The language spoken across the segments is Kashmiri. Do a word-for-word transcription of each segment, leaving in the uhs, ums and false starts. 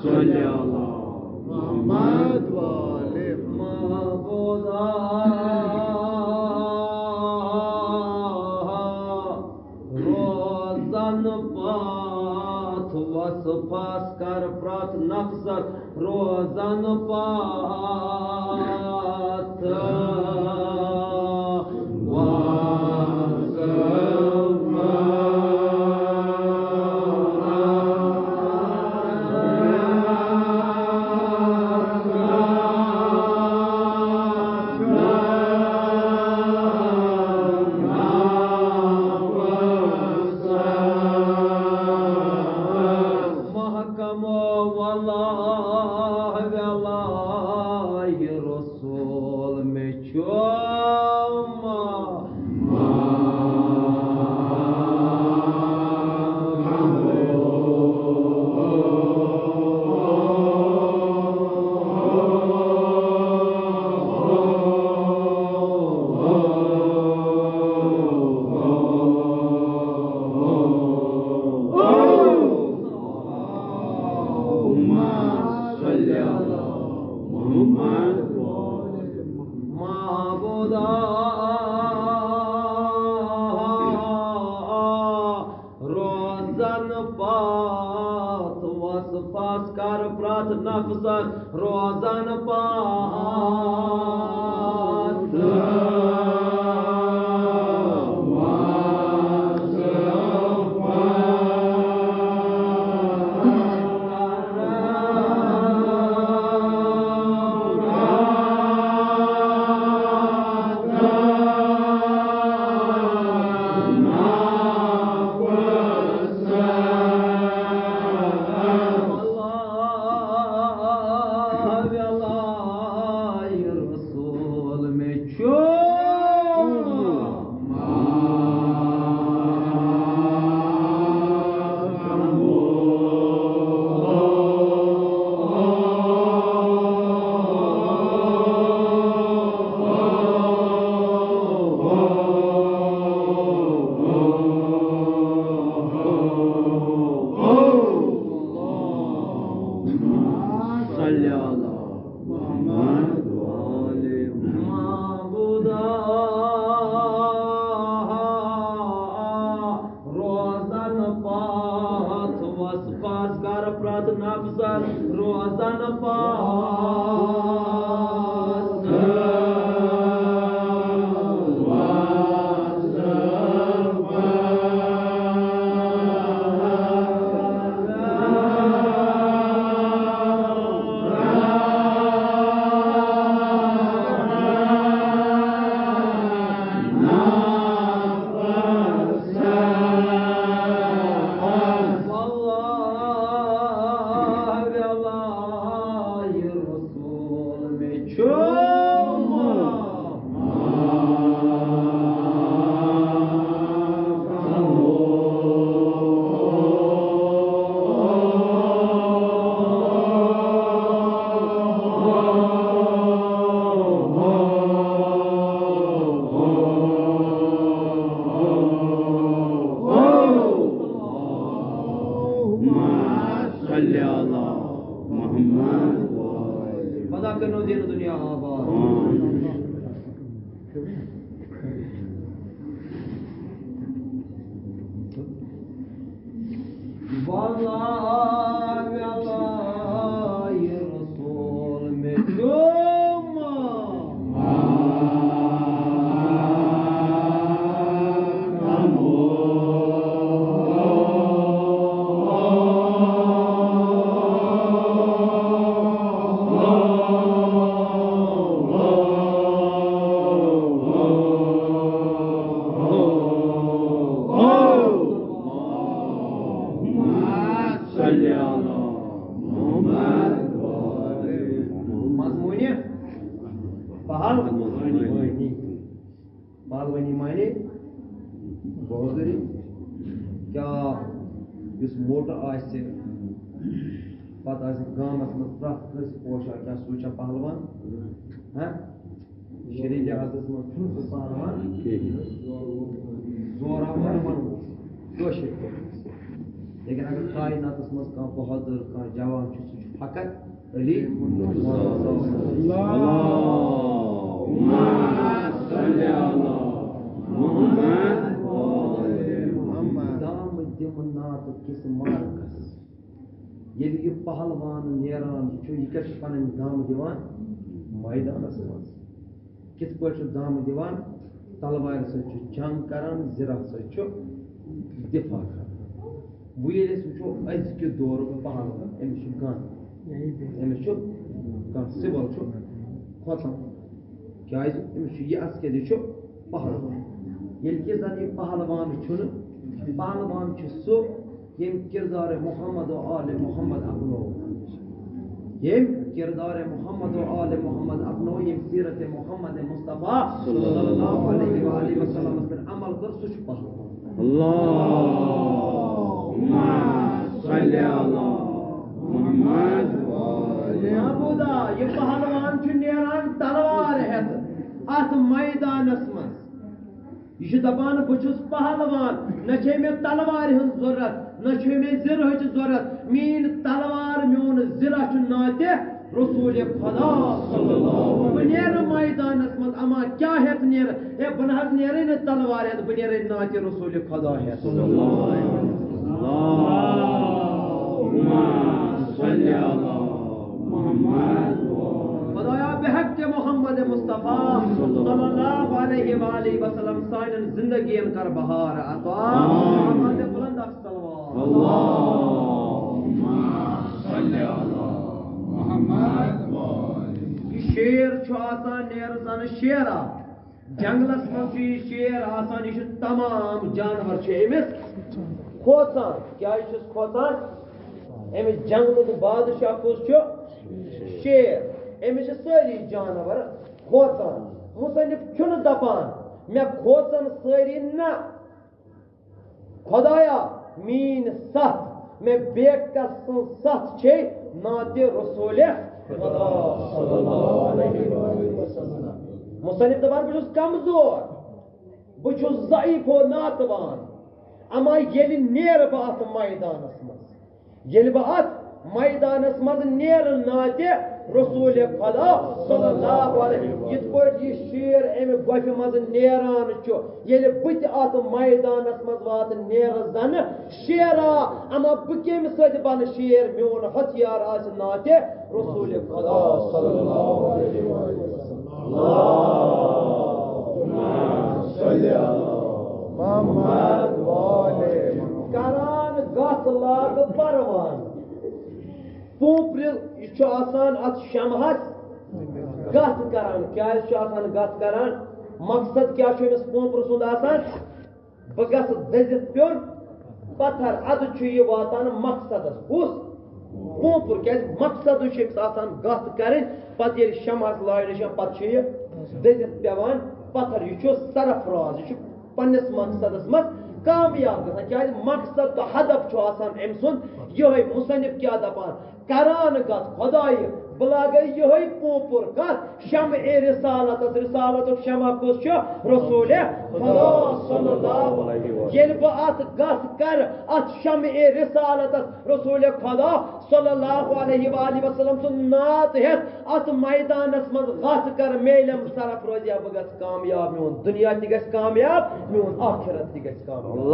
صلی علی محمد و آل محمد۔ روزن پتھ وصفس کر پرٛتھ نفسس روزن پتھ۔ محکم واللہ واللہ رسول مےٚ چھُ ما معبودا روزن پتھ وصفس کر پرٛتھ نفسس روزن پتھ۔ رسول مےٚ چھُ صلی علی محمد و آل محمد۔ روزن پتھ وصفس کر پرٛتھ نفسس روزن پتھ۔ واللہ واللہ رسول مےٚ چھُ صلی علی محمد۔ پتہ کرنو دین دنیا آباد۔ واللہ واللہ رسول مےٚ چھُ صلی علی محمد۔ مضموٗنہِ پہل۔ پہلوٲنی معنی بہادری۔ کیٛاہ یُس موٹہٕ آسہِ، پتہٕ آسہِ گامس منٛز پرٛٮ۪تھ کٲنٛسہِ پوشان، کیٛاہ سُہ چھا پہلوان؟ ہہ؟ شریٖف لحاظس منٛز چھُنہٕ سُہ پہلوان کِہیٖنۍ۔ زورٕ آو وَنُن کٲشِر پٲٹھۍ۔ لیکن اگر کائناتس منٛز کانٛہہ بہادر، کانٛہہ جوان چھُ، سُہ چھُ فقط علی۔ اللہم صل علی محمد۔ دم دِم نعتہٕ کِس مارکس۔ ییٚلہِ یہِ پہلوان نیران چھُ، یہِ کتہِ چھُ پنٕنۍ دم دِوان؟ میدانس منٛز۔ کِتھ پٲٹھۍ چھُ دم دِوان؟ تلوارِ سۭتۍ چھُ جنگ کران، زِرہ سۭتۍ چھُ دفاع کران۔ وۄنۍ ییٚلہِ أسۍ وٕچھو أزکہِ دورُک پہلوان، أمِس چھُ گن، أمِس چھُ گن، سِول چھُ کھۄژان۔ کیازِ؟ أمِس چھُ یہِ عسکری، یہِ چھُ پہلوان۔ ییٚلہِ کہِ زن یہِ پہلوان چھُنہٕ، پہلوان چھُ سُہ، ییٚمۍ کردار محمد و آل محمد اپنوو۔ ییٚمۍ کردار محمد و آل محمد اپنوو، ییٚمۍ سیرت محمد مصطفیٰ صلی اللہ علیہ وآلہ وسلمس پٮ۪ٹھ عمل کوٚر، سُہ چھُ پہلوان۔ اللہم صل علی محمد۔ محمودا، یہِ پہلوان چھُ نیران تلوار ہٮ۪تھ اتھ میدانس منٛز۔ یہِ چھُ دپان، بہٕ چھُس پہلوان، نہ چھے مےٚ تلوارِ ہٕنٛز ضروٗرت، نہ چھے مےٚ زِرہٕچ ضروٗرت۔ میٲنۍ تلوار، میون زِرہ چھُ نعتِ رسول خدا۔ بہٕ نیرٕ میدانس منٛز، اما کیٛاہ ہٮ۪تھ نیرٕ؟ ہے، بہٕ نہ حظ نیرے نہٕ تلوارِ ہٮ۪تھ، بہٕ نیرے نعتِ رسول خدا ہٮ۪تھ۔ اللہم صل علی محمد۔ خدایا، بحق محمد مصطفیٰ صلی اللہ علیہ وآلہ وسلم سانٮ۪ن زندگین کر بہار عطا۔ آمین۔ آواز بلند اکھ صلوات۔ اللہم صل علی محمد۔ یہِ شیر چھُ آسان نیرٕ زَنہٕ شیرا۔ جنگلس منٛز چھُ یہِ شیر آسان، یہِ چھُ، تمام جانور چھِ أمِس کھوژان۔ کیٛازِ چھُس کھوژان؟ أمِس جنگلُک بادشاہ کُس چھُ؟ شیر۔ أمِس چھِ سٲری جانور کھوژان۔ مصنف چھُنہٕ دپان مےٚ کھوژن سٲری، نہ۔ خدایا، میٲنۍ ستھ، مےٚ بیکس سٕنٛز ستھ چھے نعتِ رسول خدا صلی اللہ علیہ وسلم۔ مصنف دپان، بہٕ چھُس کمزور، بہٕ چھُس ضعیف و ناتوان، اما ییٚلہِ نیرٕ بہٕ اتھ میدانس منٛز، ییٚلہِ بہٕ اتھ میدانس منٛز نیرٕ نعتِ رسول خدا صلی اللہ علیہ، یِتھ پٲٹھۍ یہِ شیر امہِ گۄپھِ منٛز نیران چھُ، ییٚلہِ بہٕ تہِ اتھ میدانس منٛز واتہٕ نیرٕ زنہٕ شیرا، اما بہٕ کمہِ سۭتۍ بنہٕ شیر؟ میون ہتھیار آسہِ نعتِ رسول خدا صلی اللہ علیہ وسلم۔ اللہم صل علی محمد و آل محمد۔ کران گتھ لاگہٕ پروان۔ پوپرِ، یہِ چھُ آسان اتھ شمہس گتھ کران۔ کیازِ چھُ آسان گتھ کران؟ مقصد کیٛاہ چھُ أمِس پوپرٕ سُنٛد آسان؟ بہٕ گژھٕ دٔزِتھ پیوٚن پتھر۔ ادٕ چھُ یہِ واتان مقصدس۔ کُس؟ پوپُر۔ کیازِ؟ مقصدٕے چھُ أمِس آسان گتھ کرٕنۍ۔ پتہٕ ییٚلہِ شمہس لاینہٕ چھِ، پتہٕ چھُ یہِ دٔزِتھ پیوان پتھر۔ یہِ چھُ سرفراز، یہِ چھُ پننِس مقصدس منٛز کامیاب گژھان۔ کیازِ؟ مقصد تہٕ ہدف چھُ آسان أمۍ سُنٛد یِہوٚے۔ مصنف کیٛاہ دپان؟ کران گتھ خدایہِ، بہٕ لاگے یِہوٚے پوپُر کتھ شمعِ رسالتس۔ رسالتُک شمع کُس چھُ؟ رسول خدا صلی اللہ علیہ وسلم۔ ییٚلہِ بہٕ اتھ گتھ کرٕ، اتھ شمعِ رسالتس، رسول خدا صلی اللہ علیہ وآلہ وسلم سُنٛد نعت ہٮ۪تھ اتھ میدانس منٛز گتھ کرٕ، میلم سرفرازیا، بہٕ گژھٕ کامیاب، میون دنیا تہِ گژھِ کامیاب، میون آخرت تہِ گژھِ کامیاب۔ اللہم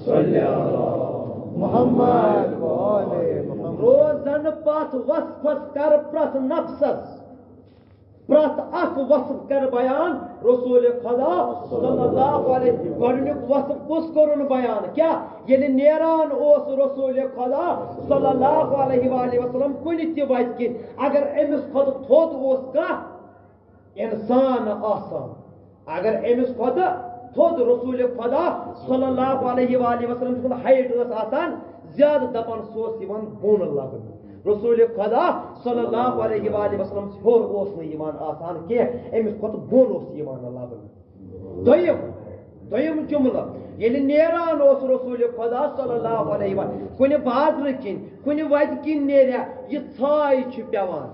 صل علی محمد و آل محمد۔ روزن پتھ وصفس کر پرٛتھ نفسس، پرٛتھ اکھ وصف کر بیان رسول خدا صلی اللہ علیہ۔ گۄڈٕنیُک وصف کُس کوٚرُن بیان؟ کیٛاہ؟ ییٚلہِ نیران اوس رسول خدا صلی اللہ علیہ وآلہ وسلم کُنہِ تہِ وتہِ کِنۍ، اگر أمِس کھۄتہٕ تھوٚد اوس کانٛہہ انسان آسان، اگر أمِس کھۄتہٕ تھوٚد رسول خدا صلی اللہ علیہ وآلہ وسلم سُنٛد height ٲس آسان زیادٕ، دپان سُہ اوس یِوان بۄن لبنہٕ۔ رسول خدا صلی اللہ علیہ وآلہ وسلم ہیوٚر اوس نہٕ یِوان آسان کینٛہہ، أمِس کھۄتہٕ بۄن اوس یِوان لبنہٕ۔ دوٚیِم، دوٚیِم جملہٕ، ییٚلہِ نیران اوس رسول خدا صلی اللہ علیہ وسلم کُنہِ بازرٕ کِنۍ، کُنہِ وتہِ کِنۍ نیرِ ہا، یہِ ژھاے چھِ پٮ۪وان۔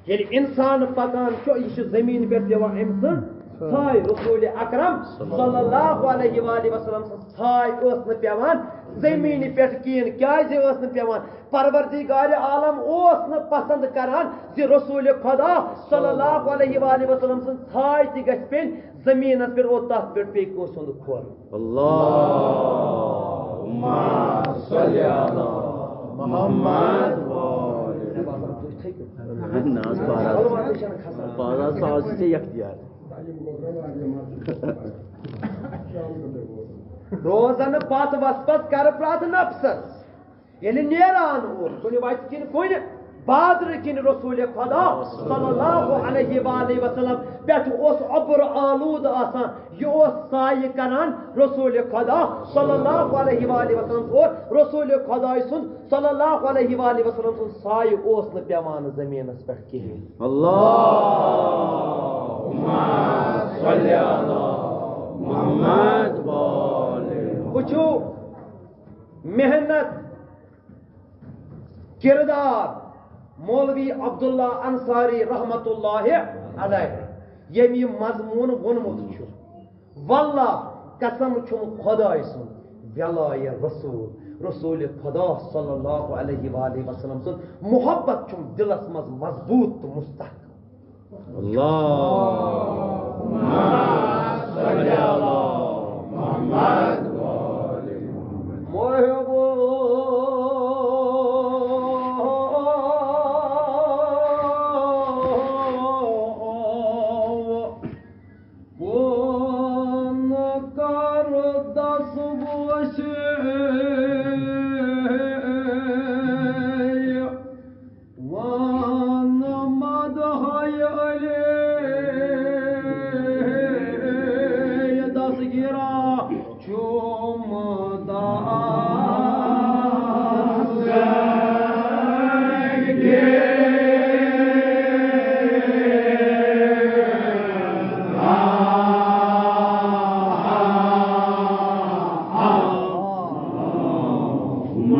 ییٚلہِ انسان پکان چھُ، یہِ چھُ زمین پٮ۪ٹھ پٮ۪وان أمۍ سٕنٛز ژھاے رسول اکرم صلی اللہ علیہ وآلہ وسلم سٕنٛز ژھاے ٲس نہٕ پٮ۪وان زٔمیٖنہِ پٮ۪ٹھ کِہیٖنۍ۔ کیٛازِ ٲس نہٕ پٮ۪وان؟ پروردگار عالم اوس نہٕ پسند کران زِ رسول خدا صلی اللہ علیہ وآلہ وسلم سٕنٛز ژھاے تہِ گژھِ پیٚنۍ زٔمیٖنس پٮ۪ٹھ، اور تتھ پٮ۪ٹھ پیٚیہِ کٲنٛسہِ ہُنٛد کھۄر۔ اللہم صل علی محمد۔ نہ حظ، پارا، پارا ساز چھِ ژےٚ یختیار۔ روزن پتھ وسپس کر پرٛتھ نفسس۔ ییٚلہِ نیران اوس کُنہِ وتہِ کِنۍ کُنہِ بازرٕ کِنۍ رسول خدا صلی اللہ علیہ وآلہ وسلم پٮ۪ٹھ اوس اوٚبُر آلود آسان، یہِ اوس سایہِ کران رسول خدا صلی اللہ علیہ وآلہ وسلم اور رسول خداے سُنٛد صلی اللہ علیہ وآلہ وسلم سُنٛد سایہِ اوس نہٕ پٮ۪وان زٔمیٖنس پٮ۪ٹھ کِہیٖنۍ۔ اللہم صل علی محمد و آل محمد۔ وٕچھِو، محنت، کردار مولوی عبداللہ انصاری رحمت اللہ علیہ، ییٚمۍ یہِ مضموٗن ووٚنمُت چھُ، واللہ، قسم چھُم خداے سُنٛد، ویلایہ رسول، رسول خدا صلی اللہ علیہ وآلہ وسلم سُنٛد محبت چھُم دلس منٛز مضبوط تہٕ مستحکم۔ اللہم صل علی محمد و آل محمد۔ محبو کُن کر دس بوسے۔ وَنَّ مَدْحَ عَلِيٍّ دستگیرا چوم داس۔ اللهم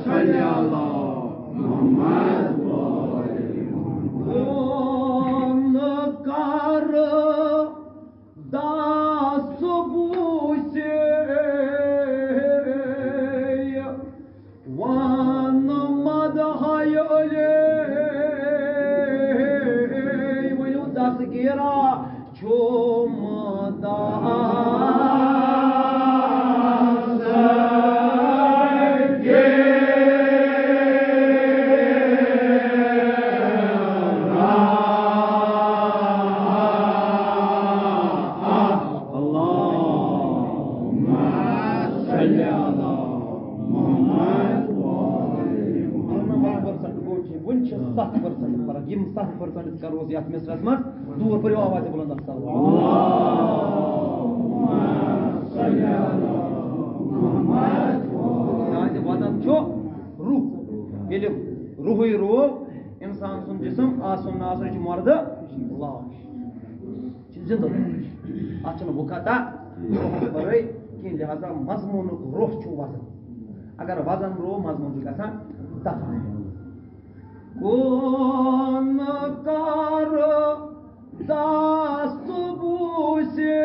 صل على محمد وآل محمد۔ کر دست بوسے، وَنَّ مَدْحَ عَلِيٍّ، ؤنِو دستگیرا چوم داس۔ اللهم صل على محمد وآل محمد۔ وٕنہِ چھِ ستھ percent فرق۔ یِم ستھ percent کروس یتھ مصرعس منٛز دوٗر پٔرِو آوازِ بُلند۔ تِکیٛازِ وزن چھُ روح۔ ییٚلہِ روحٕے روو، انسان سُنٛد جسم آسُن نہٕ آسُن چھُ مردٕ لاش۔ چھِ زِندٕ روح۔ اَتھ چھُنہٕ وُقتا روحَس ورٲے کینٛہہ، لہذا مضموٗنُک روح چھُ وزن۔ اگر وزن روو، مضموٗن چھُ گژھان دفن۔ کُن کر دست بوسے،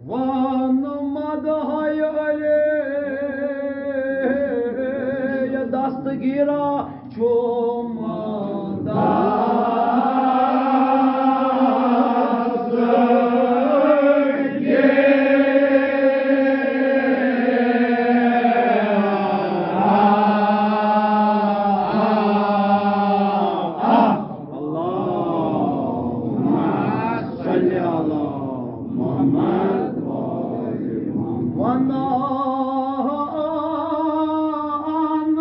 وَنَّ مَدْحَ عَلِيٍّ دستگیرا چوم داس۔ اللهم صل على محمد وآل محمد۔ وَنَهَى عَنْ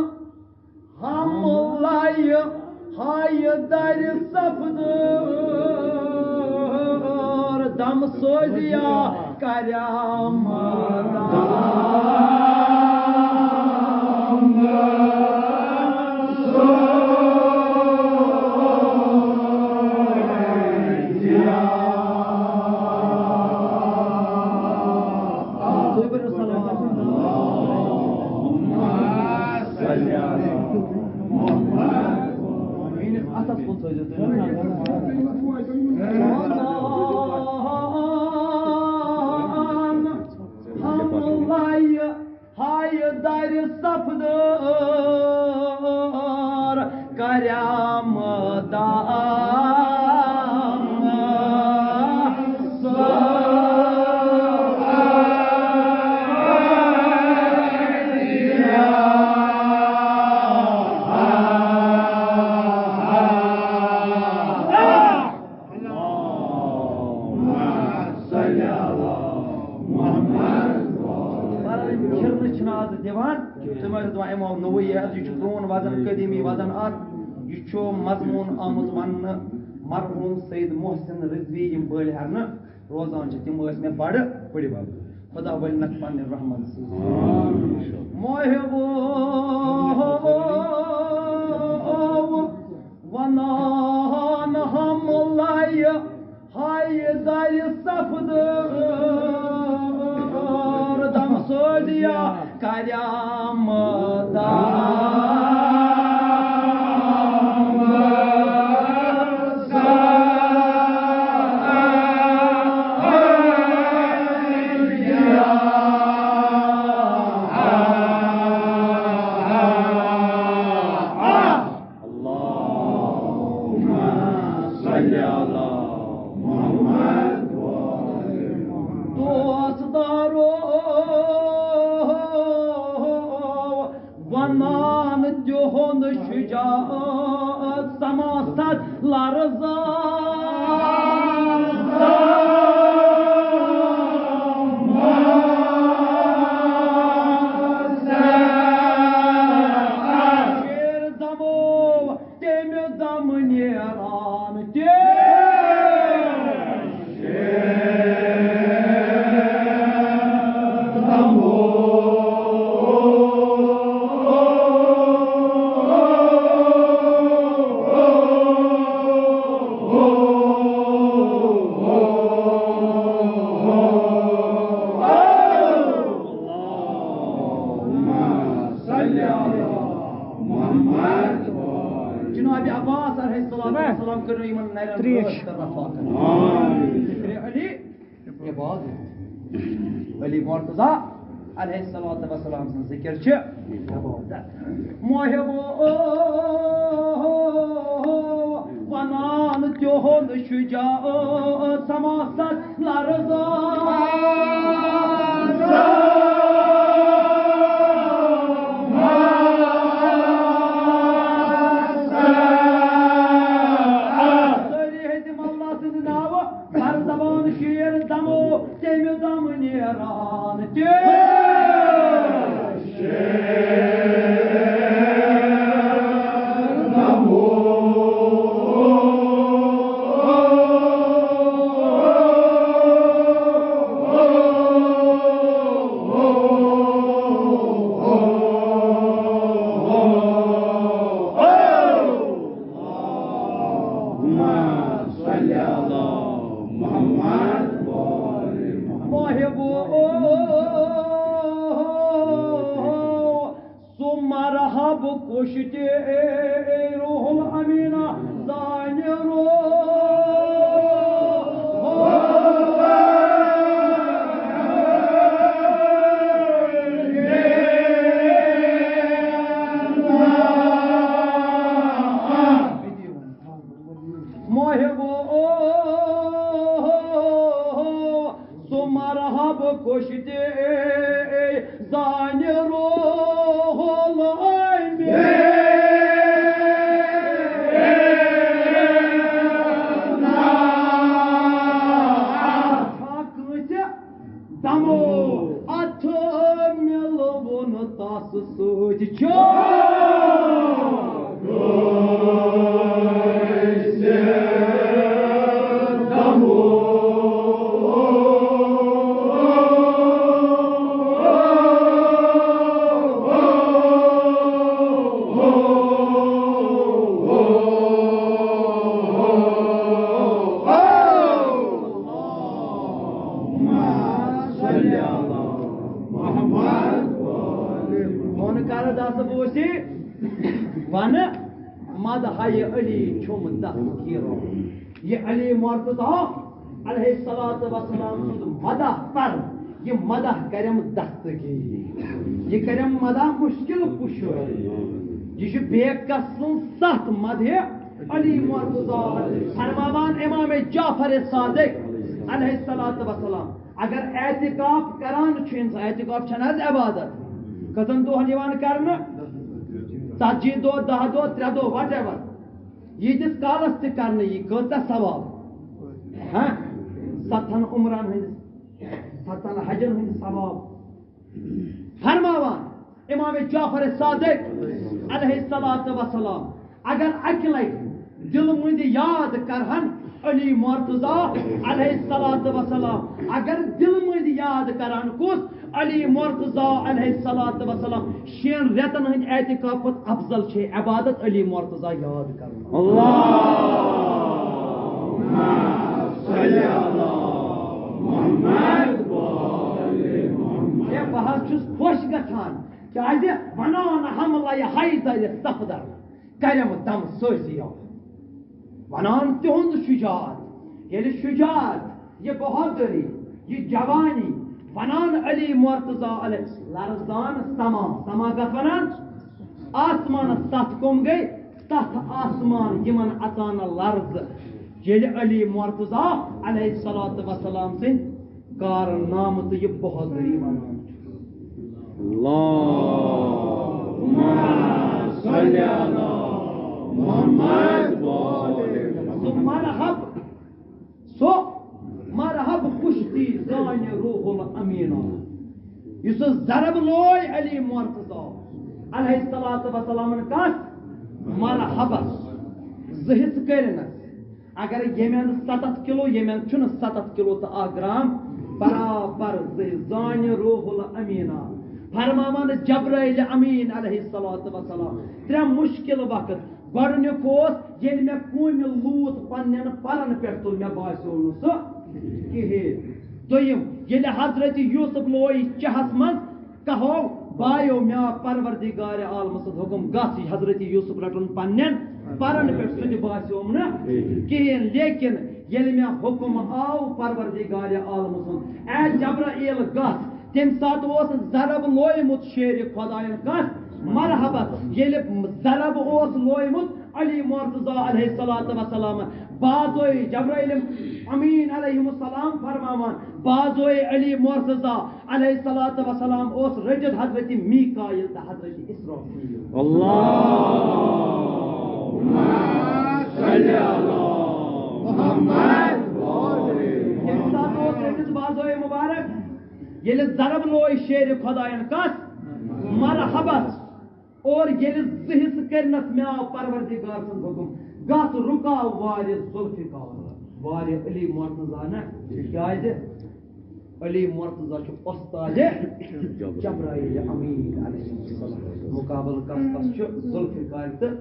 حَمْلِ حَيْدَرِ صفدر دم سوزیا کرم۔ میٲنِس اَتھَس کُن تھٲیزیو تُہۍ نظر۔ در سفدار کرم دام پھرنہٕ چھِنہٕ آز دِوان۔ تِم ٲسۍ دَپان، یِمو نوٚوُے یہِ، یہِ چھُ پرٛون وزن، قدیٖمی وزن اَتھ۔ یہِ چھُ مضموٗن آمُت وننہٕ مرحوٗم سید محسن رضوی، یِم بٲلۍ ہرنہٕ روزان چھِ، تِم ٲسۍ مےٚ بڑٕ بٔڑِ بب۔ خدا ؤلِنَکھ پننہِ رحمت سۭتۍ۔ محبو ونان ہم لایہِ ہاے دارِ سفدار دم سوزیا کریم دام۔ اللهم صل على محمد وآل محمد۔ دوستدارو ونان تِہُنٛد شجاعت سماست لرزان۔ شیر دمو تمہِ دم نیران تہِ۔ جناب عباس علیہ الصلوۃ والسلام کٔرِو یِمن نرٮ۪ن تریش۔ رٲچھ کٔرمٕژ فاقہٕ۔ ذکرِ علی عبادت۔ علی مرتضی علیہ الصلوۃ والسلام سٕنٛز ذکر چھِ عبادت۔ محبو ونان تِہُنٛد شجاعت سماست لرزان۔ سٲری ہیٚتِم اللہ سٕنٛدِ ناوٕ، بر زبان شیر دمو، تمہِ دم نیران تہِ۔ اللهم صل على محمد وآل محمد۔ محبو سُہ مرحب کُش تہِ روح الامین زانہِ روح۔ محبو سُہ مرحب کُش تہِ زانہِ روح الامین۔ چھا کٲنٛسہِ دمو اتھٕ مِلوُن تس سۭتۍ چھُ۔ اللهم صل على محمد وآل محمد۔ وَنہٕ کَرٕ دَسہٕ بوٗسی، وَنہٕ مدحَے علی چھُم دَسہٕ کیرو۔ یہِ علی مرتضی علیہ الصلوۃ والسلام سُنٛد مدح پَر۔ یہِ مدح کرم دستگیری، یہِ کرم مدح مشکل کشا۔ یہِ چھُ بیکس سٕنٛز ستھ مدحِ علی مرتضیٰ۔ فرماوان امام جعفر صادق علیہ الصلوۃ والسلام، اگر اعتکاف کران چھُ انسان، اعتکاف چھنہٕ حظ عبادت؟ کٔژن دۄہن یِوان کرنہٕ؟ ژتجی دۄہ، دَہ دۄہ، ترٛےٚ دۄہ، whatever۔ ییٖتِس کالس تہِ کرنہٕ یی، کۭژاہ ثواب؟ ہاں، ستن عمرن ہٕنٛدۍ، ستن حجن ہٕنٛدۍ ثواب۔ فرماوان امام جعفر صادق علیہ الصلوۃ والسلام، اگر اکہِ لٹہِ دل مندِ یاد کرہن علی مرتضیٰ علیہ الصلوۃ والسلام، اگر دل مندِ یاد کرہن کُس؟ علی مرتضیٰ علیہ الصلوۃ والسلام۔ شین رٮ۪تن ہٕنٛدۍ اعتکاف کھۄتہٕ افضل چھے عبادت علی مرتضیٰ یاد کرُن۔ اللہم صل علی محمد و آل محمد۔ ہے، بہٕ حظ چھُس خۄش گژھان، کیازِ ونان حملہ حیدر صفدر کرم دم سٲزی آو۔ ونان تِہُنٛد شجاعت، ییٚلہِ شجاعت، یہِ بہادری، یہِ جوانی، ونان علی مرتضیٰ علیہ، لرزان سما، سما کتھ ونان؟ آسمانس ستھ کُم گٔے، ستھ آسمان یِمن اژان لرزٕ، ییٚلہِ علی مرتضیٰ علیہ الصلوۃ والسلام سٕنٛدۍ کارنامہٕ تہٕ یہِ بہادری ونان چھُ۔ اللہم صل علی محمد و آل محمد۔ سُہ مرحب، سُہ مرحب کشتی زانہِ روح الامینا۔ یُس سُہ ضرب لوے علی مرتضیٰ علیہ الصلوۃ والسلامن کس مرحبس زٕ حصہٕ کٔرنس۔ اگر یمن ستتھ کلو، یمن چھُنہٕ ستتھ کلو تہٕ اکھ گرام، برابر زٕ زانہِ روح الامینا۔ فرماوان جبرائیل امین علیہ الصلوۃ والسلام، ترٛےٚ مشکل وقت۔ گۄڈٕنیُک اوس ییٚلہِ مےٚ قومہِ لوٗط پننٮ۪ن پرن پٮ۪ٹھ تُل، مےٚ باسیو نہٕ سُہ کِہیٖنۍ۔ دوٚیِم، ییٚلہِ حضرت یوسف لوے چہس منٛز، کہو بایو، مےٚ آو پروردگار عالم سُنٛد حکم، گژھ یہِ حضرت یوسف رٹُن پننٮ۪ن پرن پٮ۪ٹھ، سُہ تہِ باسیوم نہٕ کِہیٖنۍ۔ لیکن ییٚلہِ مےٚ حکم آو پروردگار عالم سُنٛد، اے جبرائیل گژھ، تمہِ ساتہٕ اوس ضرب لویمُت شیرِ خدایَن کتھ مرحبت۔ ییٚلہِ ضرب اوس لویمُت علی مرتضیٰ علیہ الصلوۃ والسلام، بازوے جبرائیل امین علیہ السلام فرماوان، بازوے علی مرتضیٰ علیہ الصلوۃ والسلام اوس رٔٹِتھ حضرت میکائیل تہٕ حضرت اسرافیل۔ اللہم صل علی محمد۔ تمہِ ساتہٕ اوس رٔٹِتھ بازوے مبارک۔ ییٚلہِ ضرب لوے شیرِ خدایَن کس مرحبس، اور ییٚلہِ زٕ حصہٕ کٔرنس، مےٚ آو پروردگار سُنٛد حکم، گژھ رُکاو وارِ ذوالفقار، وارِ علی مرتضیٰ نہ، کیازِ علی مرتضیٰ چھُ استاد جبرائیل امین علیہ السلام۔ مقابل کس کس چھُ؟ ذوالفقار تہٕ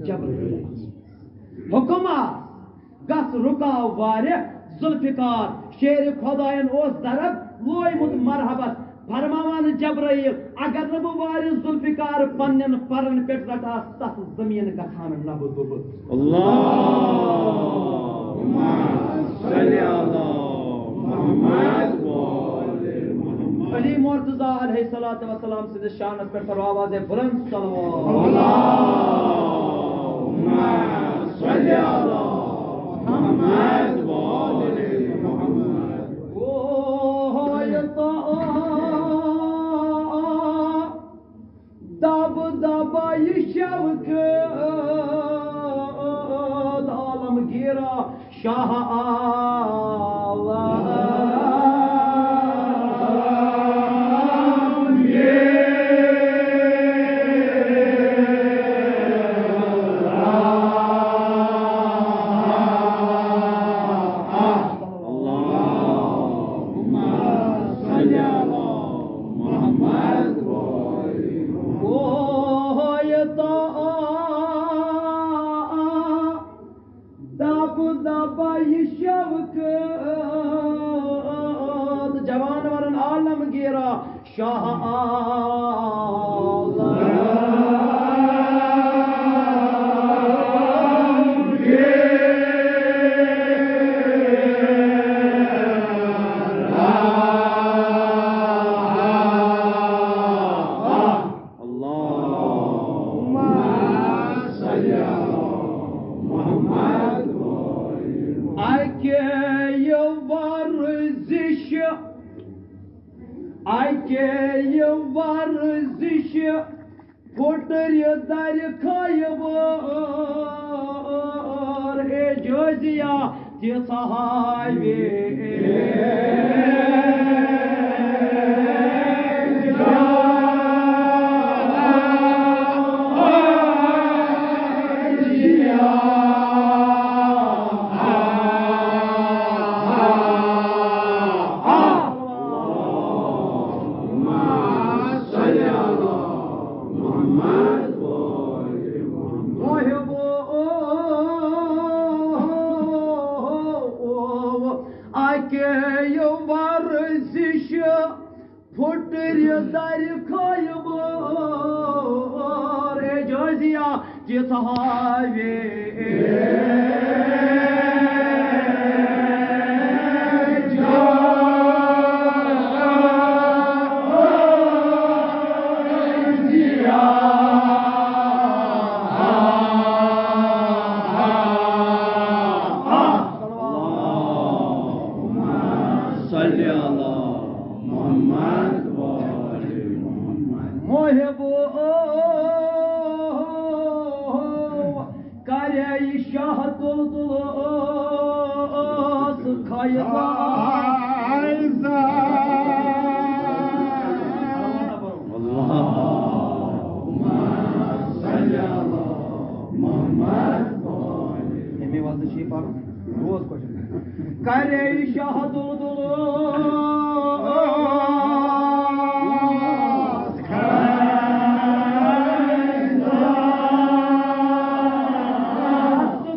جبرائیل۔ حکم آ گژھ رُکاو وارِ ذوالفقار۔ شیرِ خدایَن اوس ضرب لویمُت مرحبس۔ فرماوان جبرائیل، اگر نہٕ بہٕ وارِ ذوالفقار پننٮ۪ن پرن پٮ۪ٹھ رٹہٕ ہا، ستھ زمین گژھان نبہٕ دُبہٕ۔ اللہم صل علی محمد و آل محمد۔ علی مرتضیٰ علیہ الصلوۃ والسلام سٕنٛدِس شانس پٮ۪ٹھ پرو آوازے بلند صلوات۔ اللہم صل علی محمد و آل محمد۔ او یتو دب دبا یہ شوکت عالمگیرا شاہ عالم۔ اللہم صل علی محمد و آل محمد۔ او یتو دب دبا یہ شوکت جوانورن عالمگیرا شاہ عالم۔ اَکے یہِ ورزش پھُٹرِ درِ خٲیبر، اے جوزیا تہِ صحابی۔ اللهم صل على محمد وآل محمد۔ محبو، اَکے ورزش پھُٹرِ درِ خٲیبر، اے جوزیا تہِ صحابی۔ اللهم صل على محمد وآل محمد۔ محبو، کرے شاہ دُلدُل ٲس کھایہِ زا۔ اللهم صل على محمد وآل۔ اَمے وزنہٕ چھُ یہِ پَرُن۔ روز خۄش۔ کرے شاہ دُلدُل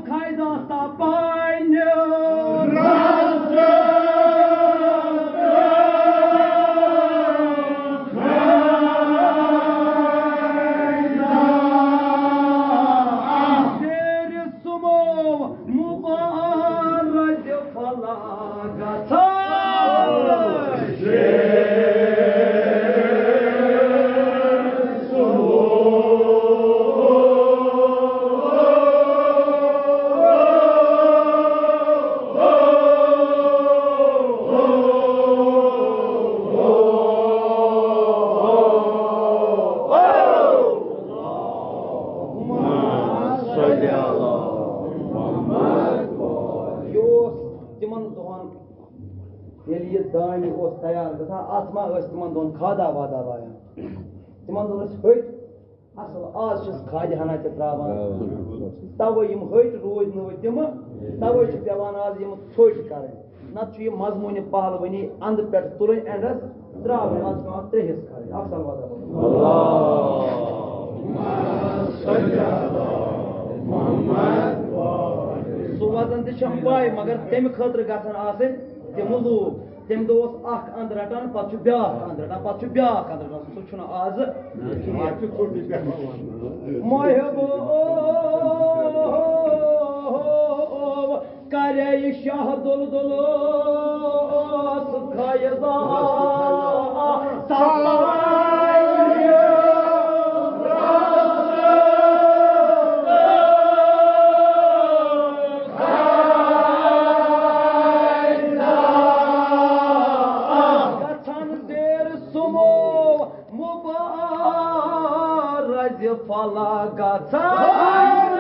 کھاے داستا پانہِ۔ سُمو مبارز فلا گژھان۔ یہِ اوس تِمن دۄہن، ییٚلہِ یہِ دانہِ اوس تیار گژھان، اتھ ما ٲسۍ تِمن دۄہن کھادا وادا لایان؟ تِمن دۄہن ٲسۍ ۂٹۍ اصل، آز چھِس کھادِ ہنا تہِ تراوان۔ توے یِم ۂٹۍ روٗدۍ نہٕ وۄنۍ تِمہٕ، توے چھِ پٮ۪وان آز یِم ژھوٚٹۍ کرٕنۍ۔ نتہٕ چھُ یہِ مضموٗنِ پہلوٲنی اندٕ پٮ۪ٹھ تُلٕنۍ اینڈس تراوٕنۍ، آز چھِ پٮ۪وان ترٛےٚ حصہٕ کرٕنۍ۔ اکھ سلوات۔ سُہ وزن تہِ چھم پاے، مگر تمہِ خٲطرٕ گژھن آسٕنۍ تِم لوٗکھ۔ تمہِ دۄہ اوس اکھ اند رٹان، پتہٕ چھُ بیاکھ اند رٹان، پتہٕ چھُ بیاکھ اند رٹان۔ سُہ چھُنہٕ آز۔ محبو کرے شاہ دُلدُل اوس کھایہِ زا۔ گژھان زیر سُمو مبارز فلا گژھان۔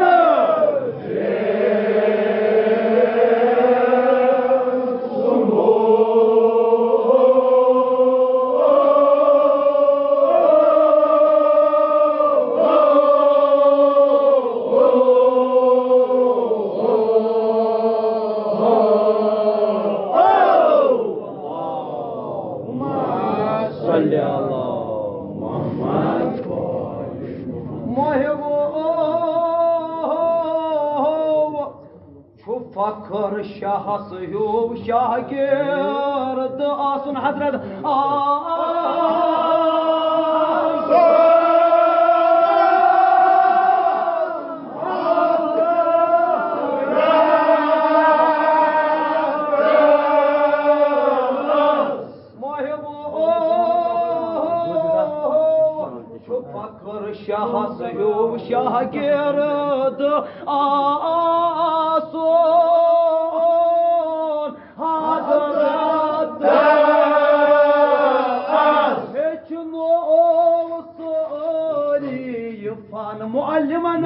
اللهم صل على محمد وآل محمد۔ محبو چھُ فخر شاہس ہیوٗ شاگرد آسُن حضرت۔ آ، محبو چھُ فخر شاہس ہیوٗ شاگرد آسُن حضرت۔ معلمن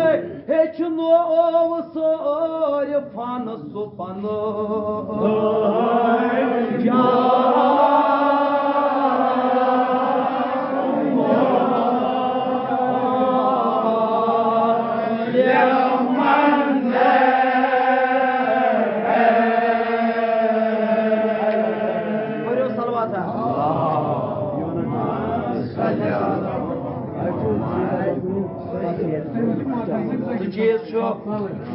ہیٚچھنوو سٲرۍ فن سُہ پنُن جان۔ پٔرِو صلوات۔ سُہ چیٖز چھُ،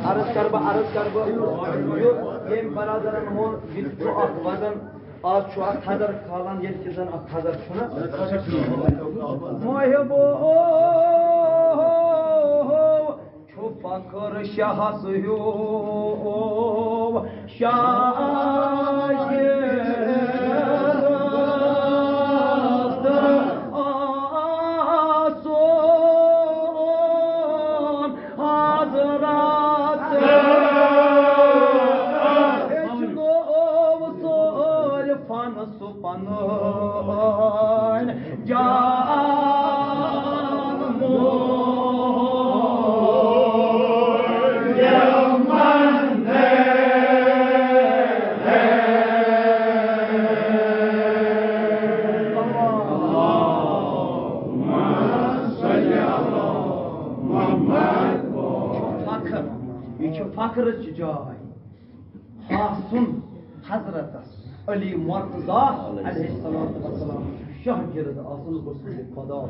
عرض کَرٕ بہٕ، عرض کَرٕ بہٕ، یُس ییٚمۍ برادرَن ووٚن، یہِ تہِ چھُ اَکھ وزن، آز چھُ اَتھ تھزر کھالان، ییٚلہِ کہِ زَن اَتھ تھزر چھُنہ۔ محبو چھُ فخر شاہس ہیوٗ شاگرد آسُن۔ حضرت ہیٚچھنوو سٲرۍ فن سُہ پنُن جان موج۔ فخر، یہِ چھُ فخرٕچ جاے۔ حاصُن حضرتس علی مرتضیٰ علیہ الصلوۃ والسلام شاگرد آسُن رسول خدا۔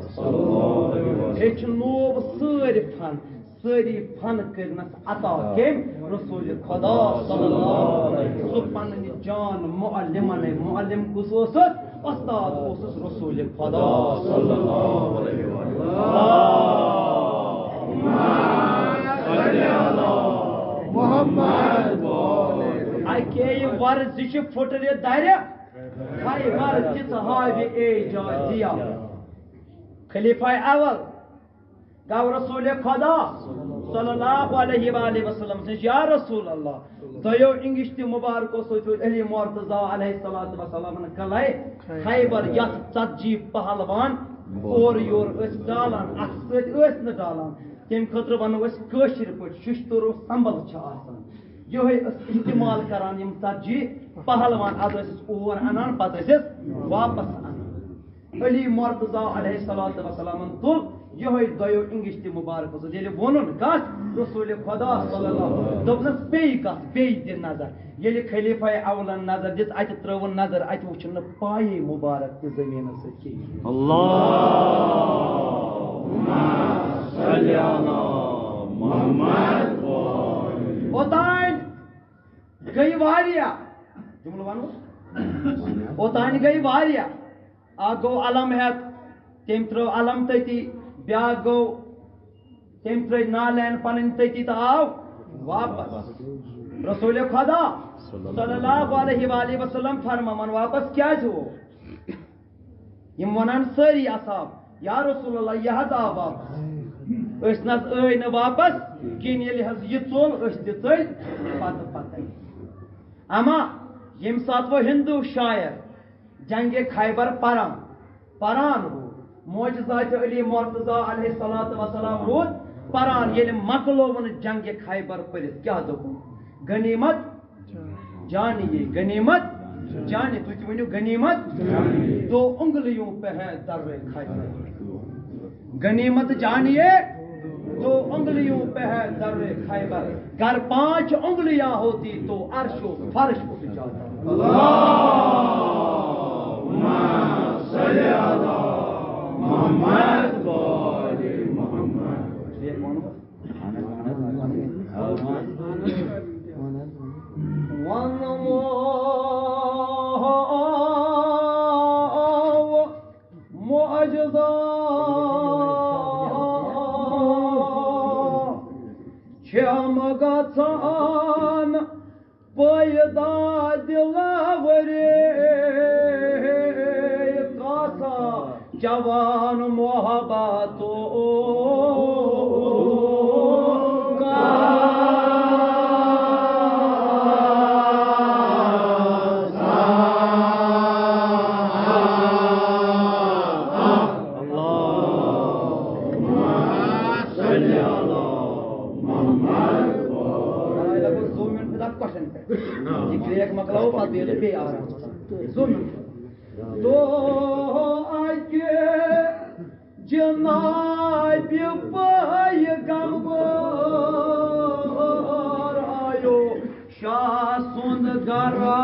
ہیٚچھنوو سٲرۍ فن، سٲری فن کٔرنس عطا کٔمۍ؟ رسول خدا صلی اللہ علیہ وسلم۔ سُہ پننہِ جان معلمن، معلم کُس اوسُس؟ استاد اوسُس رسول خدا صلی اللہ علیہ وسلم۔ محمد۔ اکے ورزش پھٹرِ درِ خیبر تِژھ ہاوِ اعجازیا۔ خلیفہ اول گو رسول خدا صلی اللہ علیہ وآلہ وسلم سٕنٛز، یا رسول اللہ، دۄیو انگشتہِ مبارکو سۭتۍ اوس علی مرتضیٰ علیہ الصلوۃ والسلام کلے خیبر، یتھ ژتجی پہلوان اورٕ یور ٲسۍ ڈالان، اتھٕ سۭتۍ ٲسۍ نہٕ ڈالان۔ تمہِ خٲطرٕ ونو أسۍ کٲشِر پٲٹھۍ، ششتُر و سمبل چھِ آسان۔ یِہوٚے ٲسۍ استعمال کران یِم ژتجی پہلوان، ادٕ ٲسۍ أسۍ اور انان، پتہٕ ٲسۍ أسۍ واپس انان۔ علی مرتضیٰ علیہ الصلوۃ والسلامن تُل یِہوٚے دۄیو انگشتہِ مبارکو سۭتۍ۔ ییٚلہِ ووٚنُن کتھ رسول خدا صلی اللہ علیہ وسلم، دوٚپنس، "بیٚیہِ کتھ، بیٚیہِ دِ نظر۔" ییٚلہِ خلیفہ اولن نظر دِژ، اتہِ ترٲوٕن نظر، اتہِ وُچھُن نہٕ پایے مبارک تہِ زمینس سۭتۍ کِہیٖنۍ۔ اللہم صل علی محمد۔ اوتانۍ گٔے واریاہ، جملہٕ ونو، اوتانۍ گٔے واریاہ۔ اکھ گوٚو علم ہٮ۪تھ، تٔمۍ ترٲو علم تٔتی، بیٛاکھ گوٚو، تٔمۍ ترٲے نالین پنٕنۍ تٔتی تہٕ آو واپس۔ رسول خدا صلی اللہ علیہ وآلہ وسلم فرماوان، واپس کیازِ ہوو؟ یِم ونان سٲری اصحاب، یا رسول اللہ، یہِ حظ آو واپس۔ أسۍ نہ حظ ٲے نہٕ واپس کِہیٖنۍ، ییٚلہِ حظ یہِ ژوٚل، أسۍ تہِ ژٔلۍ پتہٕ پتہٕ۔ اما ییٚمہِ ساتہٕ وۄنۍ ہندو شاعر جنگِ خیبر پران، پران روٗد، معجزات علی مرتضیٰ علیہ الصلوۃ والسلام روٗد پران، ییٚلہِ مۄکلووُن جنگِ خیبر پٔرِتھ، کیٛاہ دوٚپُن؟ غنیمت جانیے، غنیمت جانیے، تُہۍ تہِ ؤنِو، غنیمت دو انگلیوں پہ ہے در خیبر۔ غنیمت جانیے، دو انگلیوں پہ ہے در خیبر، گر پانچ انگلیاں ہوتی تو عرش و فرش اٹھ جاتا۔ اللہم صل علی محمد و آل محمد۔ ونمو معجزات چھم گژھان پیدا دلاورے کاسا جوان محبتو تو پتہٕ بیٚیہِ بیٚیہِ آرام سان۔ زٕ منٹ۔ تو اَکہِ جنابِ پیغمبر آیو شاہ سُنٛد گرا۔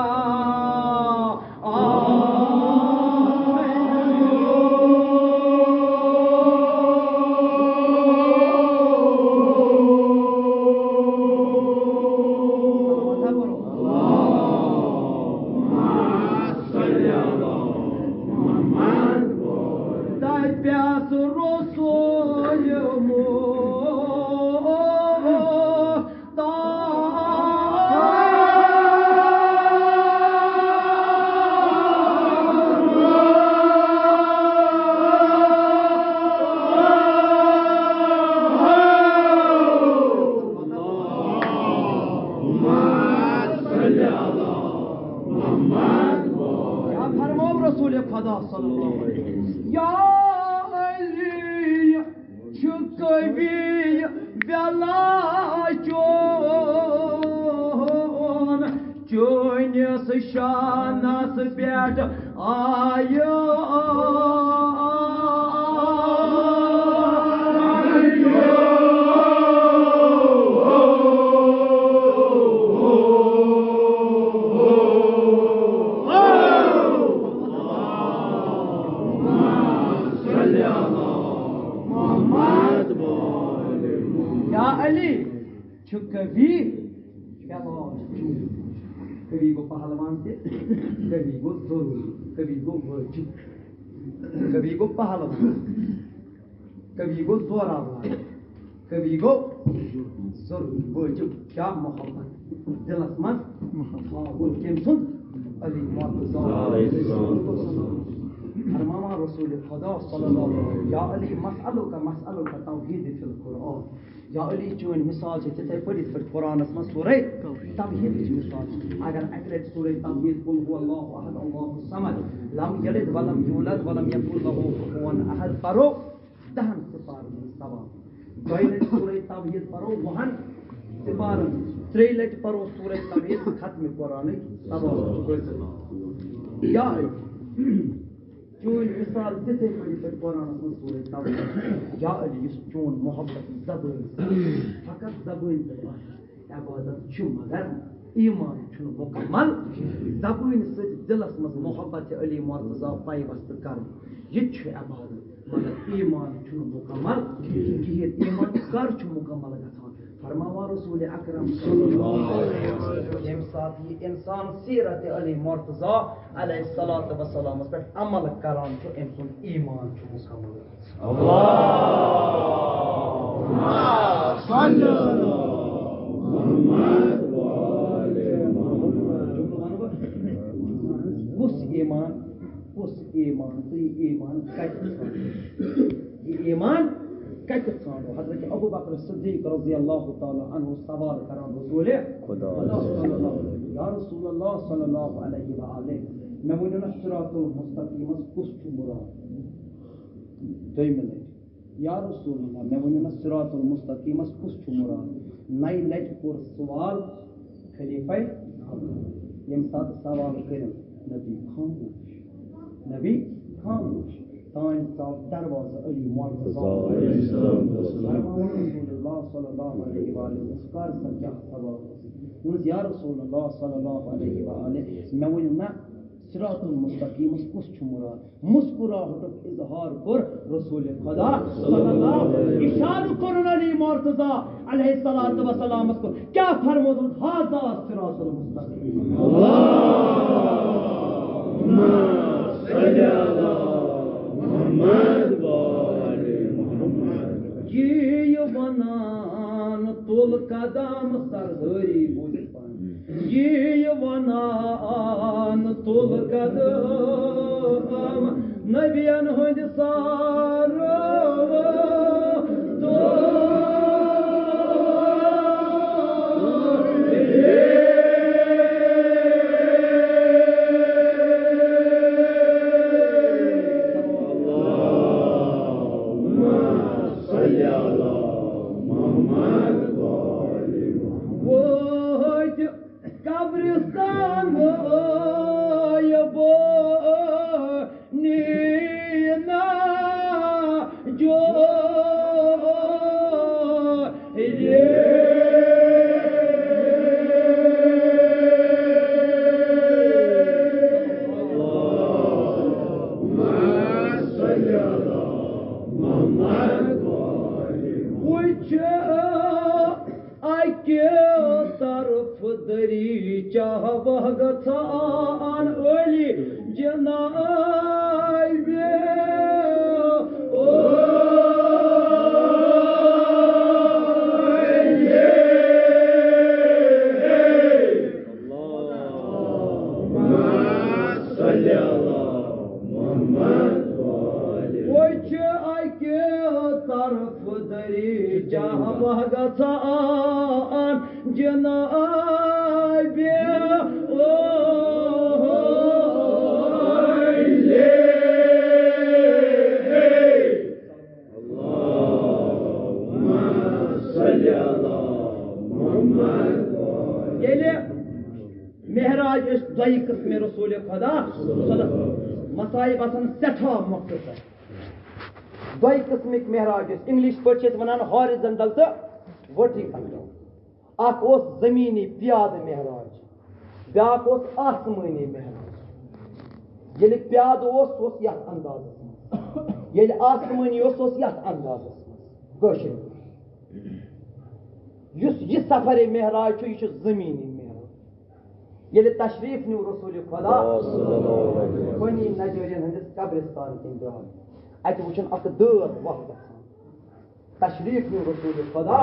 دَپٮ۪س رسول مو کیٛاہ فرموو رسول خدا صلی اللہ علیہ وسلم؟ یا علی، چھُ کبھی ویلا چون، چٲنِس شانس پٮ۪ٹھ آیو۔ یا علی، چھُ کبھی، کبھی گوٚو پہلوان تہِ، کبھی گوٚو ضروٗری، کبھی گوٚو وٲجِب، کبھی گوٚو پہلوان، کبھی گوٚو زورآور، کبھی گوٚو ضروٗری، وٲجِب۔ کیٛاہ محبت دِلس منٛز تھاوُن کٔمۍ سُنٛد؟ علی مرتضیٰ۔ فرماوان رسول خدا صلی اللہ علیہ وسلم، یا علی مسألک، مسألک توحید فی القرآن۔ یا علی، چٲنۍ مثال چھِ تِتھَے پٲٹھۍ یِتھ پٲٹھۍ قرآنَس منٛز سورہ توحیدٕچ مثال چھِ۔ اگر اَکہِ لَٹہِ سورہ توحید، قل هو اللہ احد، اللہ الصمد، لم یلد ولم یولد ولم یکن لہ کفوا احد پَرو، دَہَن سِپارَن ہُنٛد ثواب۔ دۄیہِ لَٹہِ سورہ توحید پَرو، وُہَن سِپارَن۔ ترٛیٚیہِ لَٹہِ پَرو سورہ توحید، ختمِ قرآنٕکۍ ثواب چھُ حٲصِل۔ یا علی، چٲنۍ مثال تِتھَے پٲٹھۍ یِتھ پٲٹھۍ قرآنَس منٛز سورہ توبہ۔ یا علی، یُس چون محبت زبٲنۍ سۭتۍ، فقط زبٲنۍ پٮ۪ٹھ آسہِ، عبادت چھُ مگر ایمان چھُنہٕ مُکمل۔ زبٲنۍ سۭتۍ دِلَس منٛز محبت علی مرتضیٰ پیوستہٕ کَرُن، یہِ تہِ چھُ عبادت، مگر ایمان چھُنہٕ مُکمل کِہیٖنۍ۔ ایمان کَر چھُ مُکمل گژھان؟ فرماوان رسول اکرم صلی اللہ علیہ وسلم، ییٚمہِ ساتہٕ یہِ انسان سیرت علی مرتضیٰ علیہ الصلوۃ والسلامس پٮ۪ٹھ عمل کران چھُ، أمۍ سُنٛد ایمان چھُ مُکمل گژھان۔ اللہم صل علی محمد و آل محمد۔ جملہٕ وَنہٕ بہٕ، کُس ایمان، کُس ایمان تہٕ یہِ ایمان کَتہِ چھُ؟ یہِ ایمان کَتہِ ژھانڈو؟ حضرت ابو بکر صدیق رضی اللہ تعالیٰ عنہ سوال کران رسول خدا صلی اللہ علیہ وسلم، یا رسول اللہ صلی اللہ علیہ وآلہ، مےٚ ؤنِو نا صراط المستقیمس کُس چھُ مراد؟ دوٚیمہِ لٹہِ، یا رسول اللہ، مےٚ ؤنِو نا صراط المستقیمس کُس چھُ مراد؟ نَیہِ لٹہِ کوٚر سوال خلیفہ اول۔ ییٚمہِ ساتہٕ سوال کٔرِن، نبی خاموش، نبی خاموش۔ تانۍ ژاو دروازٕ علی مرتضیٰ۔ فرماوان رسول اللہ صلی اللہ علیہ وآلہ، کر سا کیٛاہ سوال اوس؟ دوٚپمَس، یا رسول اللہ صلی اللہ علیہ وآلہ، مےٚ ؤنِو نہ، صراط المستقیمس کُس چھُ مراد؟ مسکراہٹُک اظہار کوٚر رسول خدا صلی اللہ علیہ وسلم۔ اشارٕ کوٚرُن علی مرتضیٰ علیہ الصلوۃ والسلامس کوٚر۔ کیٛاہ فرمووُن؟ ھذا صراط المستقیم۔ اللہم صل علی محمد و آل محمد۔ یی ونان تُل قدم سردٲری بوٗزِتھ پانہٕ۔ یی ونان تُل قدم نبین ہٕنٛدِ سارٕ۔ وٲتۍ قبرستان۔ دریچہ وہگژھان علی جنابِ۔ او علی۔ اللہم صل علی محمد و آل۔ وۄنۍ چھِ اَکہِ طرفہٕ دریچہ وہگژھان جنابِ۔ او علی۔ اللہم صل علی محمد۔ ییٚلہِ معراج ٲسۍ دۄیہِ قٕسمہِ رسول خدا صلی اللہ علیہ وسلم، مصائب آسان سٮ۪ٹھاہ مۄختصر۔ دۄیہِ قٕسمٕکۍ معراج ٲسۍ، انگلش پٲٹھۍ چھِ أسۍ ونان ہارِزنٹل تہٕ ورٹیکل۔ اکھ اوس زمینی پیادٕ معراج، بیاکھ اوس آسمٲنی معراج۔ ییٚلہِ پیادٕ اوس، سُہ اوس یتھ اندازس منٛز، ییٚلہِ آسمٲنی اوس، سُہ اوس یتھ اندازس منٛز۔ کٲشِر پٲٹھۍ۔ یُس یہِ سفر معراج چھُ، یہِ چھُ زمینی معراج۔ ییٚلہِ تشریف نیوٗ رسول خدا بنی نجارین ہٕنٛدِس قبرستان کِنۍ درٛاو، اتہِ وُچھُن اکھ دٲر وَتھ گژھان۔ تشریف نیوٗ رسول خدا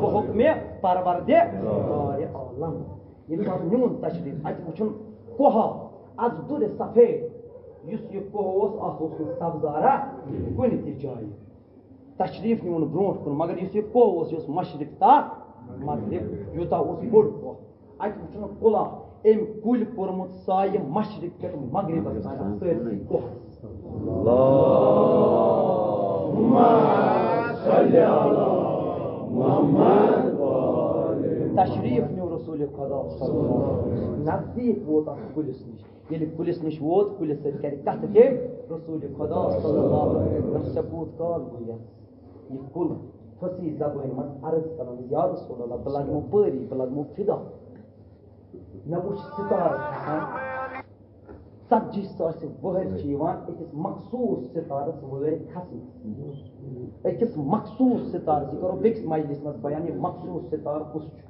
بحکمِ پروردگار عالم۔ ییٚمہِ ساتہٕ نیوٗن تشریف، اتہِ وُچھُن کوہ از دُرِ سفید۔ یُس یہِ کوہ اوس، اتھ اوس نہٕ سبزارا کُنہِ تہِ جایہِ۔ تشریف نیوٗن برونٛٹھ کُن، مگر یُس یہِ کوہ اوس، یہِ اوس مشرق تا مغرب، یوٗتاہ اوس بوٚڑ کوہ۔ اتہِ وُچھُن کُلا، أمۍ کُلۍ کوٚرمُت سایہِ مشرق پٮ۪ٹھ مغربس تام سٲرسٕے کوہس۔ اللہم صل علی محمد و آل۔ تشریف نیوٗ رسول خدا صلی اللہ علیہ وسلم، نزدیٖک ووت اتھ کُلِس نِش۔ ییٚلہِ کُلِس نِش ووت، کُلِس سۭتۍ کَرِ کَتھٕ کٔمۍ؟ رسول خدا صلی اللہ علیہ وسلم۔ دوٚپُن، "ژےٚ کوٗت کال گوٚو یَتھ؟ یہِ کُل فصیح زبٲنۍ منٛز عرض کران، یا رسول اللہ، بہٕ لگمو پٲری، بہٕ لگمو فدا۔ مےٚ وُچھ ستارٕ کھسان، ژتجی ساسہِ وٕہٕرۍ چھِ یِوان أکِس مخصوٗص ستارس وٕہٕرۍ کھسنس۔ أکِس مخصوٗص ستارس، یہِ کرو بیٚکِس مجلس منٛز بیان، یہِ مخصوٗص ستارٕ کُس چھُ؟"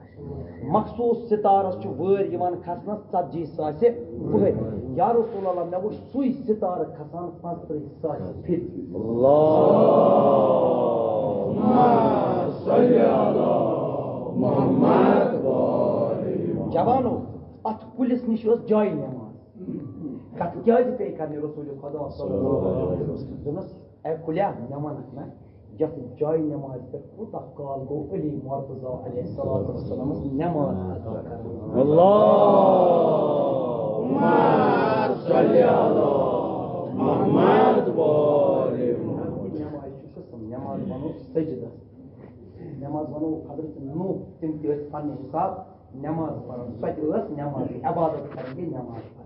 مخصوٗص ستارس چھُ وٲرۍ یِوان کھسنس ژتجی ساسہِ وٕہٕرۍ۔ یا رسول اللہ، مےٚ وُچھ سُے ستارٕ کھسان پانٛژتٲجی ساسہِ پھِرِ۔ اللہم صل علی محمد و آل۔ جوانو، اتھ کُلِس نِش ٲس جاے نماز۔ کتھ کیازِ پیٚیہِ کرنہِ رسول خدا صلی اللہ علیہ وسلم؟ دوٚپنس، اے کُلیا، مےٚ وَنَکھ نا، یَتھ جایہِ نٮ۪مازِ پٮ۪ٹھ کوٗتاہ کال گوٚو علی مرتضیٰ علیہ الصلوۃ والسلامَس نٮ۪ماز ادا کران؟ اللہم صل علی محمد و آل محمد۔ نٮ۪مازِ چھُ قٕسم، نٮ۪ماز وَنو سجدس، نٮ۪ماز وَنو حضرت نوح، تِم تہِ ٲسۍ پننہِ حساب نٮ۪ماز پَران، سۄ تہِ ٲس نٮ۪ماز، عبادت کرٕنۍ گٔے نٮ۪ماز پَرٕنۍ۔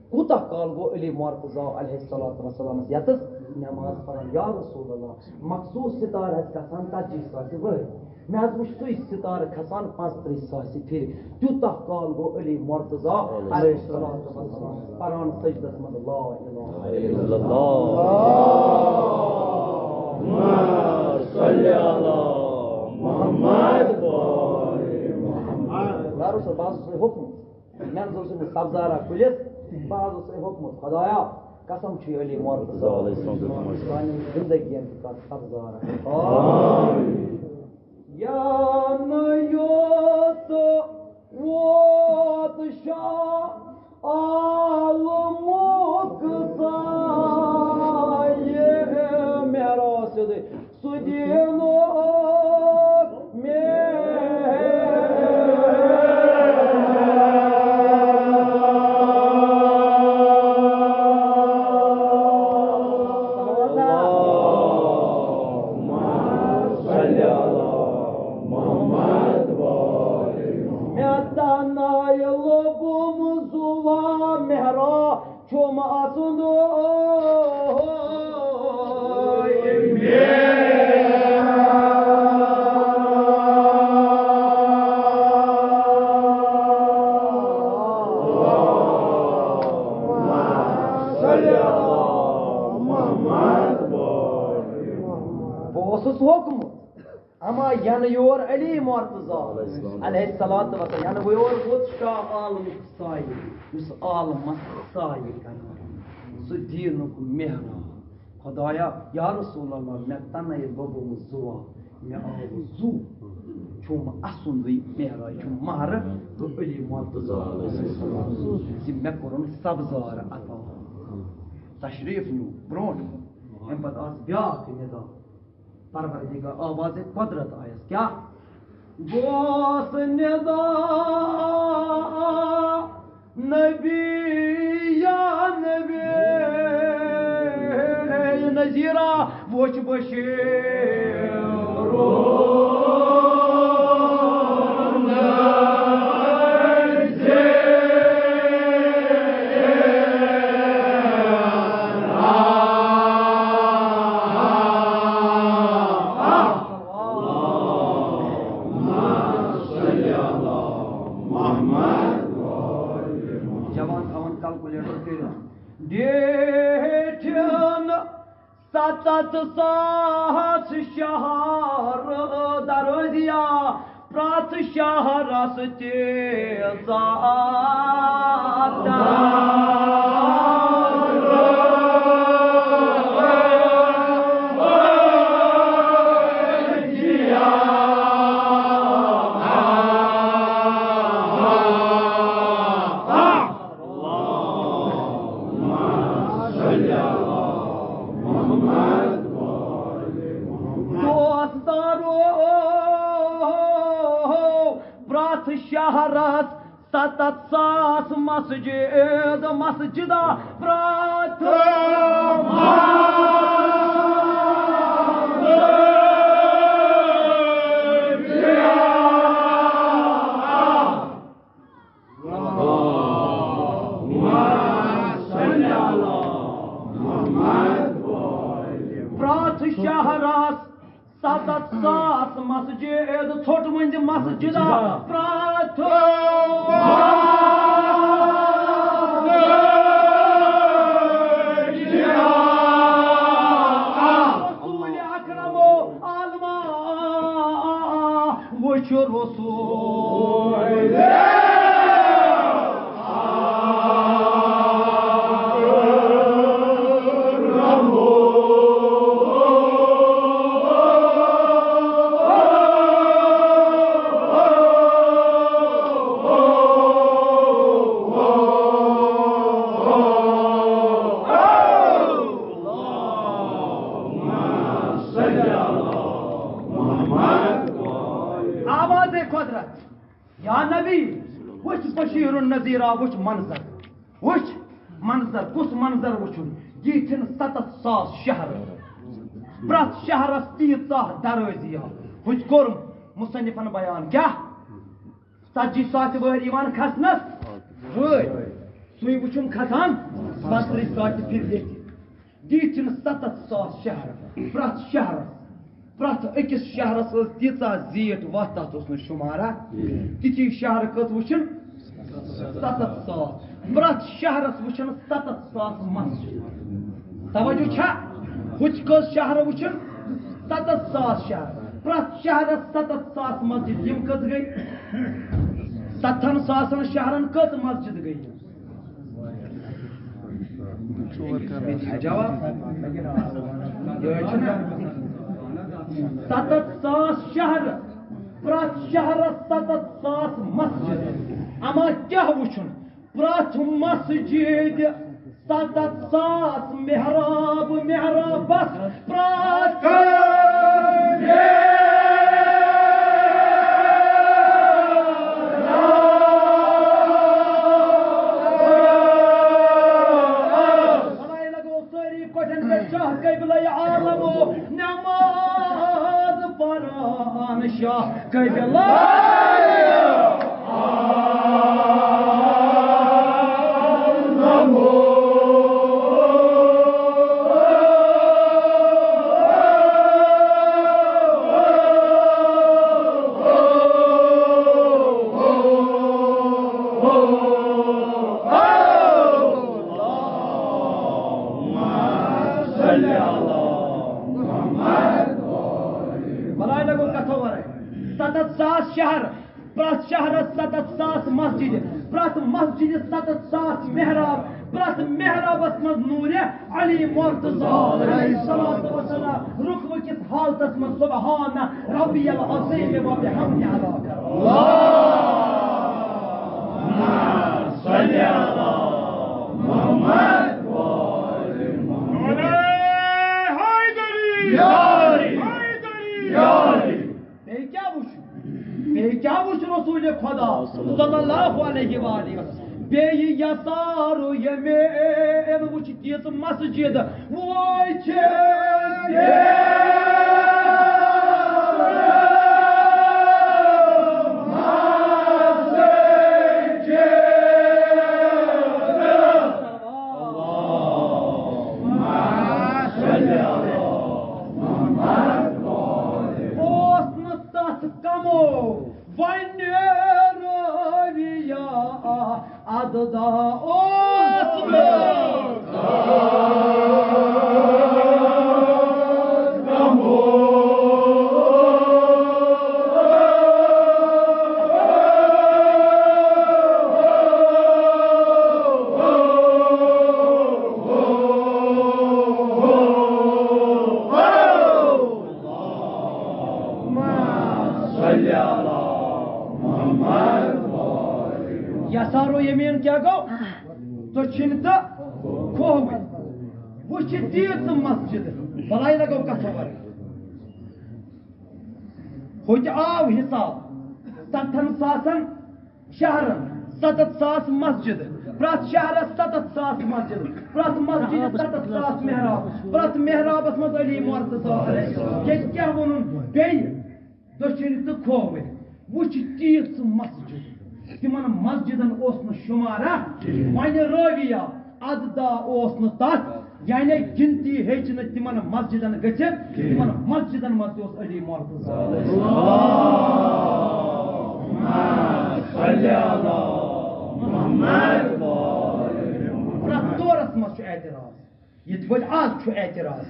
کوٗتاہ کال گوٚو علی مرتضیٰ علیہ الصلوۃ والسلامس یتس نماز پران؟ یا رسول اللہ، مخصوٗص ستارٕ حظ کھسان ژتجی ساسہِ وٕہٕرۍ۔ مےٚ حظ وُچھ سُے ستارٕ کھسان پانٛژتٲجی ساسہِ پھِرِ۔ تیوٗتاہ کال گوٚو علی مرتضیٰ علیہ الصلوۃ والسلام پران سجدس منٛز لا الہ الا اللہ۔ اللہم صل علی محمد و آل محمد۔ یا رسول، بہٕ حظ اوسُس ہوٚکھمُت۔ مےٚ نہ حظ اوس نہٕ سبزارا کُلِس، بہٕ حظ اوسُے ہوٚکھمُت، خدایا، قسم چھُے علی مرتضیٰ علیہ السلام دیُتمُت۔ سانٮ۪ن زندگین تہِ کر سبزارا۔ آمین۔ یا نہ یوت ووت شاہ عالمُک سایہِ، مہراج سیوٚدُے سُہ دِنُک مےٚ۔ اللہم صل علی محمد و آل محمد۔ مےٚ تنہاے لوٚبُم زُوا مہراج چھُم آسُن۔ بہٕ اوسُس ہوٚکھمُت۔ اما ینہٕ یور علی مرتضی علیہ السلام۔ علیہ الصلوۃ والسلام، ینہٕ یور ووت شاہ عالمُک سایہِ، یُس عالمس سایہِ کران، سُہ دیٖنُک مہراج۔ خدایا، یا رسول اللہ، مےٚ تنے لوٚبُم زُوا، مےٚ آو زُو، چھُم اَسُندُے مہراج، چھُم مہرٕ تہٕ علی مرتضی علیہ السلام زِ مےٚ کوٚرُن سبزار عطا۔ تشریف نیوٗ برونٛٹھ، اَمہِ پتہٕ آس بیٛاکھ ندا۔ پروردگار، آواز قدرت آیس کیا؟ گوس ندا نبی یا نبی نذیرا، وچھ بشیر۔ جوان تھاوان کلکولیٹر کٔرِتھ۔ ڈیٹھٮ۪ن ستتھ ساس شہر درٲزیا، پرٛٮ۪تھ شہرس تیٖژاہ دوستارو، پرٛٮ۪تھ شہرس ستتھ ساس مسجد، مسجدہ پرٛٮ۪تھ پرٛٮ۪تھ شہرس ستتھ ساس مسجد، ژھوٚٹ مٔنٛزِ مسجدہ پرٛٮ۪تھ رسول اکرم و عالمہ وچھ رسول۔ آواز قدرت۔ یا نبی، وٕچھ بشیر النذیرا، وٕچھ منظر، وٕچھ منظر، کُس منظر وٕچھُن؟ ییٚتھٮ۪ن ستتھ ساس شہر، پرٛٮ۪تھ شہرس تیٖژاہ درٲزی۔ ہُتہِ کوٚر مصنفن بیان کیٛاہ؟ ژتجی ساس وٲرۍ یِوان کھسنس وٲرۍ، سُے وٕچھُن کھسان پانٛژترٕٛہ ساس پھِرِ ییٚتہِ۔ دِتِن ستتھ ساس شہر، پرٛٮ۪تھ شہرس، پرٛٮ۪تھ أکِس شہرس ٲس تیٖژاہ زیٖٹھ وتھ، تتھ اوس نہٕ شُمارا۔ تِتھی شہر کٔژ وٕچھِن؟ ستتھ ساس۔ پرٛٮ۪تھ شہرس وٕچھن ستتھ ساس مسجد۔ توجہ چھا؟ ہُتہِ کٔژ شہر وٕچھن؟ ستتھ ساس شہر۔ پرٛٮ۪تھ شہرس ستتھ ساس مسجد۔ یِم کٔژ گٔے؟ ستتھن ساسن شہرن کٔژ مسجد گٔے؟ جواب۔ یہِ حظ چھُنہ ستتھ ساس شہر، پرٛٮ۪تھ شہرس ستتھ ساس مسجد۔ اما کیٛاہ وٕچھُن؟ پرٛٮ۪تھ مسجد ستتھ ساس محراب، محرابس پرٛٮ۪تھ بنائی لگو سٲری کۄٹھٮ۪ن پٮ۪ٹھ شاہ قبلہ عالمو نماز پران شاہ قبلہ۔ بنائی لگو کتھو ستتھ ساس شہر، پرٛٮ۪تھ شہرس ستتھ ساس مسجد، پرٛٮ۪تھ مسجد ستتھ ساس محراب، پرٛٮ۪تھ محرابس منٛز نوٗرِ علی مرتضیٰ علیہ الصلوۃ والسلام رکوع کِس حالتس منٛز سبحان ربی العظیم و بحمدہ ادا کران۔ نعرہ حیدری! حیدری! بیٚیہِ کیٛاہ وُچھ؟ بیٚیہِ کیٛاہ وُچھ رسول خدا صلی اللہ علیہ وآلہ وسلم؟ بیٚیہِ یسارو یمین وُچھ تِژھ مسجد وُچھ۔ اوس نہٕ تتھ کمو وۄنۍ رٲوِیا ادٕ دا اوس نہٕ۔ یسارو یمین کیٛاہ گوٚو؟ دٔچھِنۍ تہٕ کھووٕرۍ۔ وٕچھ یہِ تیٖژ مسجد، بلاے لگو کتھو ورٲے۔ ہوٚتہِ آو حساب ستتھن ساسن شہرن، ستتھ ساس مسجد، پرٛٮ۪تھ شہرس ستتھ ساس مسجد، پرٛٮ۪تھ مسجدِ ستتھ ساس محراب، پرٛٮ۪تھ محرابس منٛز علی مرتضیٰ علیہ السلام۔ ییٚتہِ کیٛاہ ووٚنُن بیٚیہِ؟ دٔچھِنۍ تہٕ کھووٕرۍ۔ وٕچھ تیٖژ مسجد، تِمن مسجدن اوس نہٕ شُمارا وۄنۍ رٲوِیا ادٕ دا اوس نہٕ تتھ، یعنی گِنتی ہیٚچ نہٕ تِمن مسجدن گٔژھِتھ۔ تِمن مسجدن منٛز تہِ اوس علی مرتضیٰ۔ پرٛٮ۪تھ دورس منٛز چھُ اعتراض۔ یِتھ پٲٹھۍ آز چھُ اعتراض،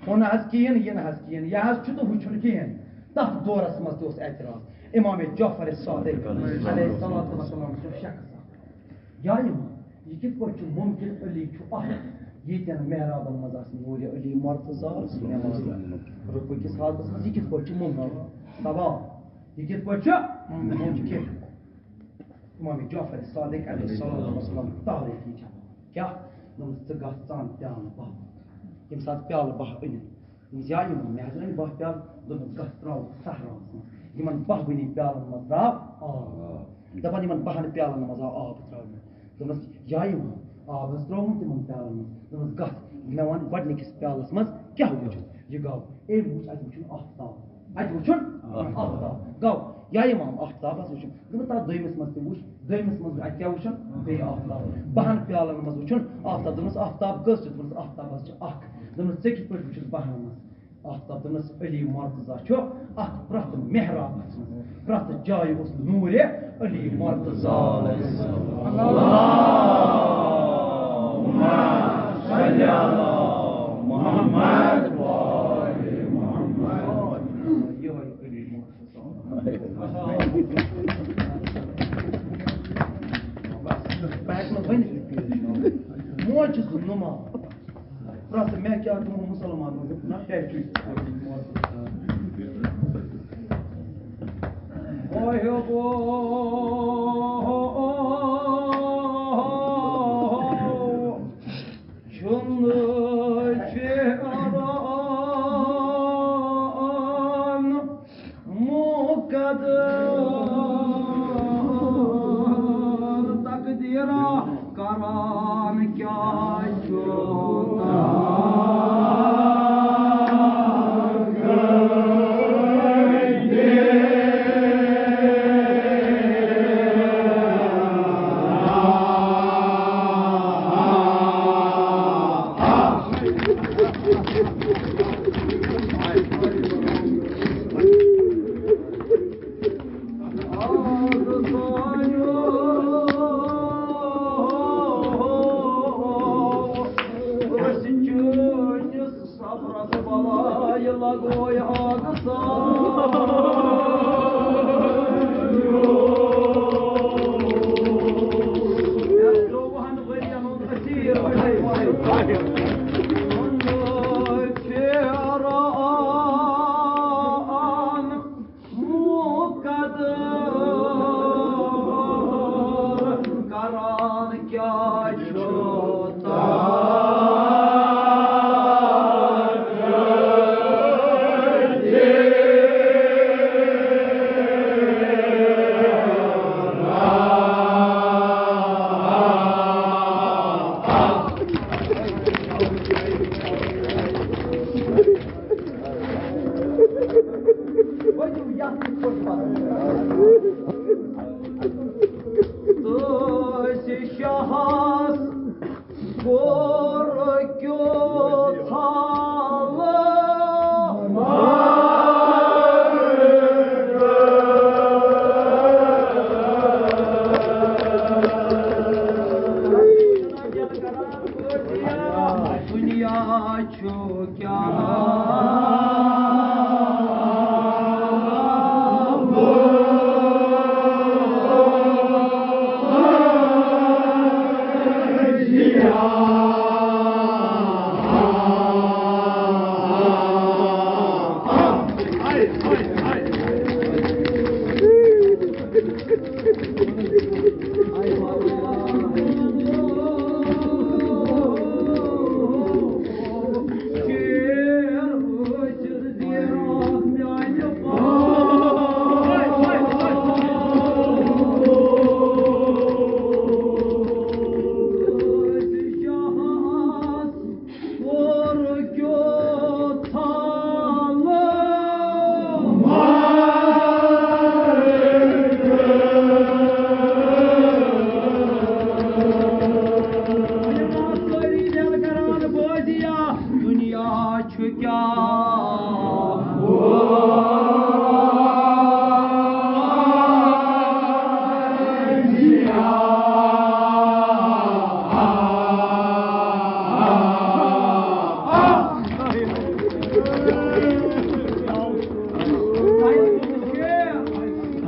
ہُہ نہ حظ کِہیٖنۍ، یہِ نہ حظ کِہیٖنۍ، یہِ حظ چھُ تہٕ ہُہ چھُنہٕ کِہیٖنۍ۔ تَتھ دورس منٛز تہِ اوس اعتراض۔ امام جعفر صادق علیہ الصلوۃ والسلام چھُ شخص اکھ۔ یا یِم، یہِ کِتھ پٲٹھۍ چھُ مُمکِن علی چھُ اکھ، ییٚتٮ۪ن محرابن منٛز آسہِ نوٗرِ علی مرتضیٰ نماز رکوع کِس حالتس منٛز، یہِ کِتھ پٲٹھۍ چھُ مُمکِن؟ سوال، یہِ کِتھ پٲٹھۍ چھُ مُمکِن؟ امام جعفر صادق علیہ الصلوۃ والسلام تعریف یہِ جواب۔ کیٛاہ؟ دوٚپمَس، "ژٕ گژھ ژٕ اَن پیالہٕ بَہہ۔" ییٚمہِ ساتہٕ پیالہٕ بَہہ أنِن، دوٚپمَس، "یا یِمام، مےٚ حظ أنۍ بَہہ پیالہٕ۔" دوٚپمَس، "گژھ ترٛاوُکھ صحراہَس منٛز۔ یِمَن بَہوٕنی پیالَن منٛز ترٛاو آب۔" دَپان، "یِمَن بَہَن پیالَن منٛز آو آب ترٛاونہٕ۔" دوٚپمَس، "یا یِمام، آب حظ ترٛووُم تِمَن پیالَن منٛز۔" دوٚپمَس، "گژھ، مےٚ وَن گۄڈٕنِکِس پیالَس منٛز کیٛاہ وُچھُتھ؟" یہِ گوٚو، أمۍ وُچھ اَتہِ وُچھُن آفتاب۔ اَتہِ وُچھُن آفتاب۔ آفتاب۔ گوٚو، یا اِمام آفتاب حظ وُچھُن۔ دوٚپُن، تَتھ دوٚیمِس منٛز تہِ وُچھ، دوٚیمِس منٛز وُچھ، اَتہِ کیٛاہ وُچھُن؟ بیٚیہِ آفتاب۔ بَہَن پیالَن منٛز وُچھُن آفتاب۔ دوٚپمَس، "آفتاب کٔژ چھِ؟" دوٚپمَس، "آفتاب حظ چھِ اَکھ۔" دوٚپمَس، "ژےٚ کِتھ پٲٹھۍ وُچھُتھ بَہَن منٛز آفتاب؟" دوٚپمَس، "علی مرتضیٰ چھُ اَتھ پرٛٮ۪تھ محرابَس منٛز، پرٛٮ۪تھ جایہِ اوس نوٗرِ علی مرتضیٰ علیہ السلام۔" اللہم صل علی محمد و آل محمد۔ یِہوٚے علی مرتضیٰ۔ بہٕ ہٮ۪کہٕ نہٕ ؤنِتھ۔ موجز نما۔ پرٛٮ۪تھ مےٚ کیٛاہ تِمو مُسلمانو دیُت نہ ٹیچُے۔ اوہو، چھُنہٕ چہران مقدر تقدیرا کران کیٛاہ چھُ۔ صبرس بلایہِ لگوے آگہٕ سان۔ دنیا چھُ کیٛاہ؟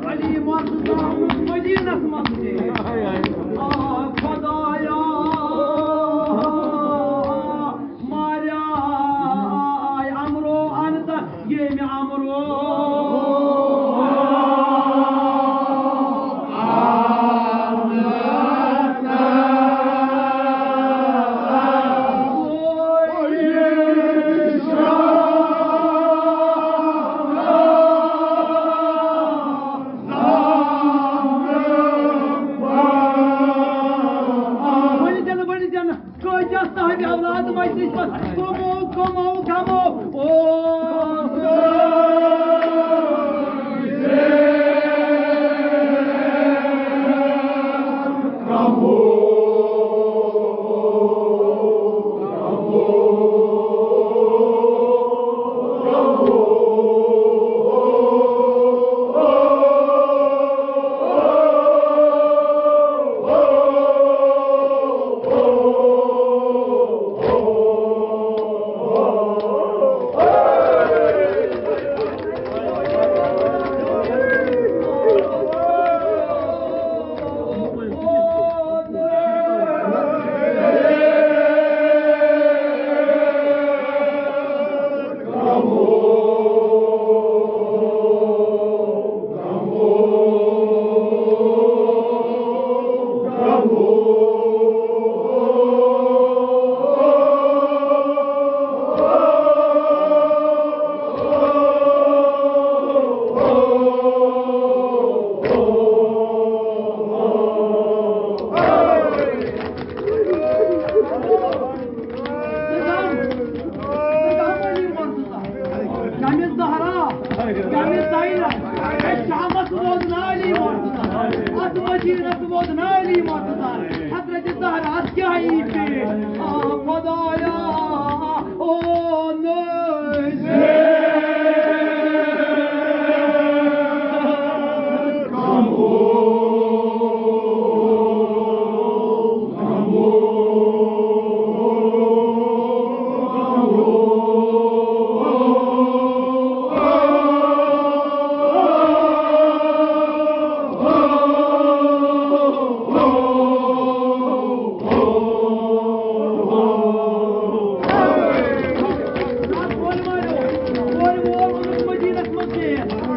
علی مرتضی آمُت مدینس منٛز تہِ۔ آ، خدایا، ماریا، آے عمرو انت، ییٚمہِ عمرو۔ ؤنِو تیٚلہِ، ؤنِو تیٚلہِ۔ کٲتیٛاہ صاحبِ اولاد مجلس منٛز؟ کمو، کمو، کمو۔ او۔ کمہِ زہرا، کمہِ زینب، اَسہِ شامس ووت نہٕ علی مرتضی، اتھ مدینس ووت نہٕ علی مرتضی۔ حضرت زہرا کیٛاہ یی پیش؟ آ، خدایا، او نٔے۔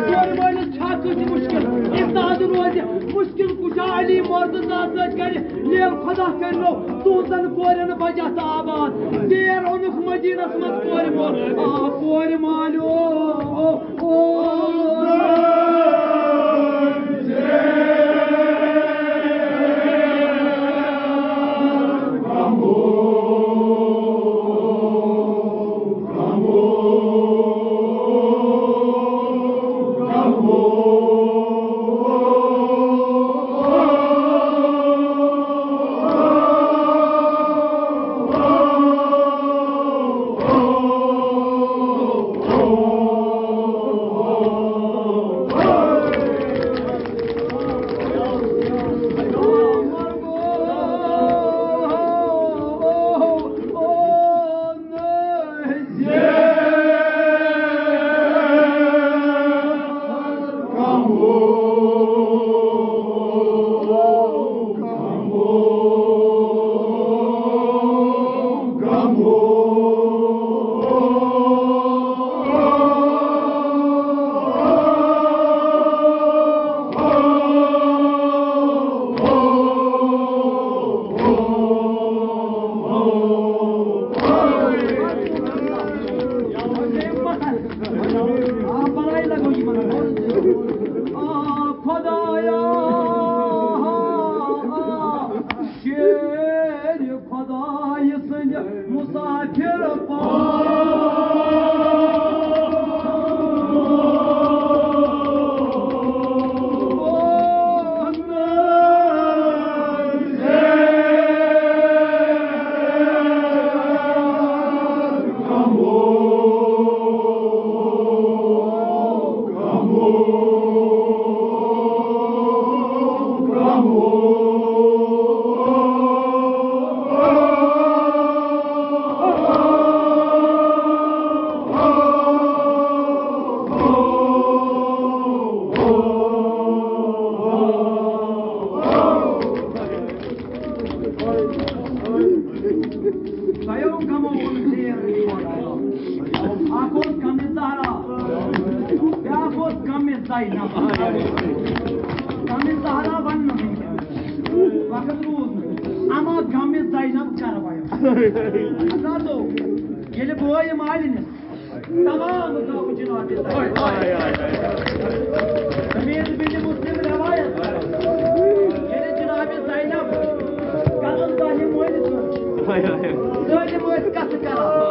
کورِ مٲلِس چھا کٲنٛسہِ مُشکِل؟ اِستاد روزِ مُشکِل کُشا علی مرتضی سۭتۍ کرِ لیل خۄدا کٔرِنو تُہنٛزن کورٮ۪ن بجا تہٕ آباد۔ ژیر اوٚنُکھ مدیٖنس منٛز کورِ مول۔ آ، کورِ مالیو، او، او۔ آے نہ۔ غمِ زہرا وَننہٕ وٕنکیٚن۔ وقت روٗد نہٕ۔ اما غمِ زینب کروایم۔ حضراتو، ییٚلہِ بٲے مالِنِس تمام گوٚو جناب زینب۔ حمید بن مسلم روایت کران۔ ییٚلہِ جناب زینب کَرَن دانہِ مٲلِس منٛز۔ سٲلِم ٲسۍ کَتھٕ کران۔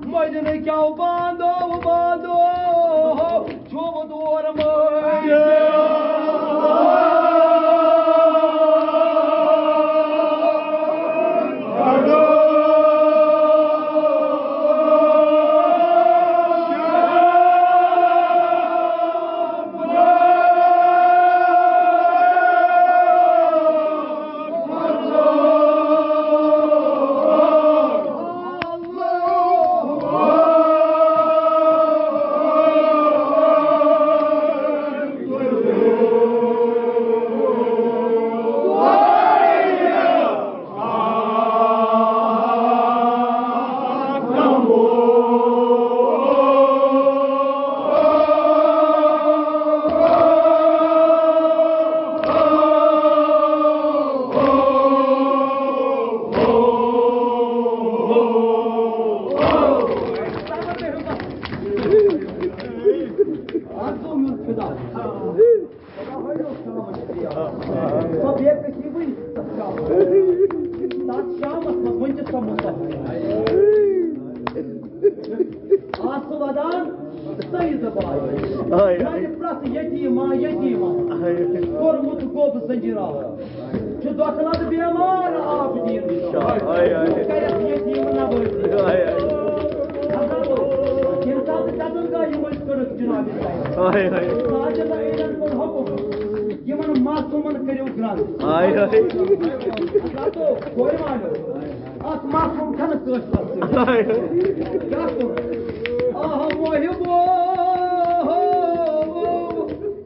مدینہ کیو باندو، باندو، چھُم دور مٲنِتھ۔ تَتھ شامَس منٛز وٕنہِ تہِ سۄ مُصطفیٰ۔ آسہٕ وَدان سید بھائی۔ آے۔ یعنی پرٛٮ۪تھ یتیٖما، یتیٖما۔ آے۔ کوٚرمُت گوٚب زنجیٖرا۔ چھُ دۄکھٕ لد بیمار آبدیٖن۔ آے، آے۔ کَرٮ۪کھ یتیٖم نوٲزی۔ آے، آے۔ حضراتو، ییٚمہِ ساتہٕ قتل گاہ یِم ٲسۍ کٔڑٕکھ جناب اسلام۔ آے، آے۔ ساجد عیٖدَن کوٚر حُکُم، یِمَن معصوٗمَن کٔرِو گرٛنٛز۔ آے، آے۔ حضراتو، کورِ والٮ۪و، اَتھ معصوٗم چھَنہٕ کٲنٛسہِ پَتہٕ۔ آے۔ کیٛاہ کوٚر؟ آہ، محبو،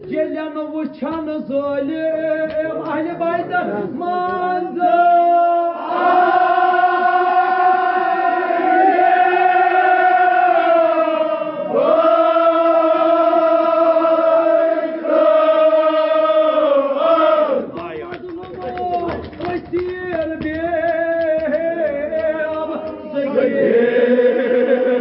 ییٚلٮ۪ن وٕچھن ظٲلِم اہلِ بیتَن منٛز۔ أسیٖر بیٚہم زندگی۔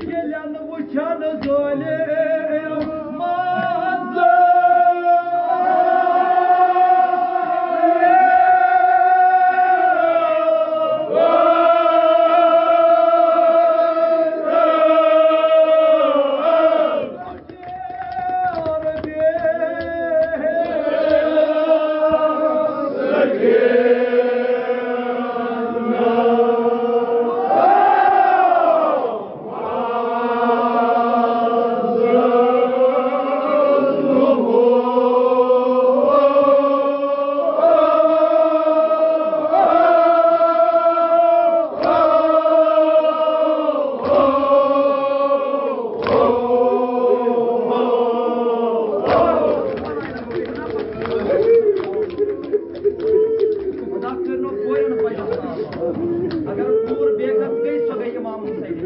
ییٚلٮ۪ن وٕچھن ظٲلِم منظر۔ خدا کٔرنو کورٮ۪ن پَیدا۔ اگر کوٗر بے غیرت گٔے، سۄ گٔے اِمام حُسین۔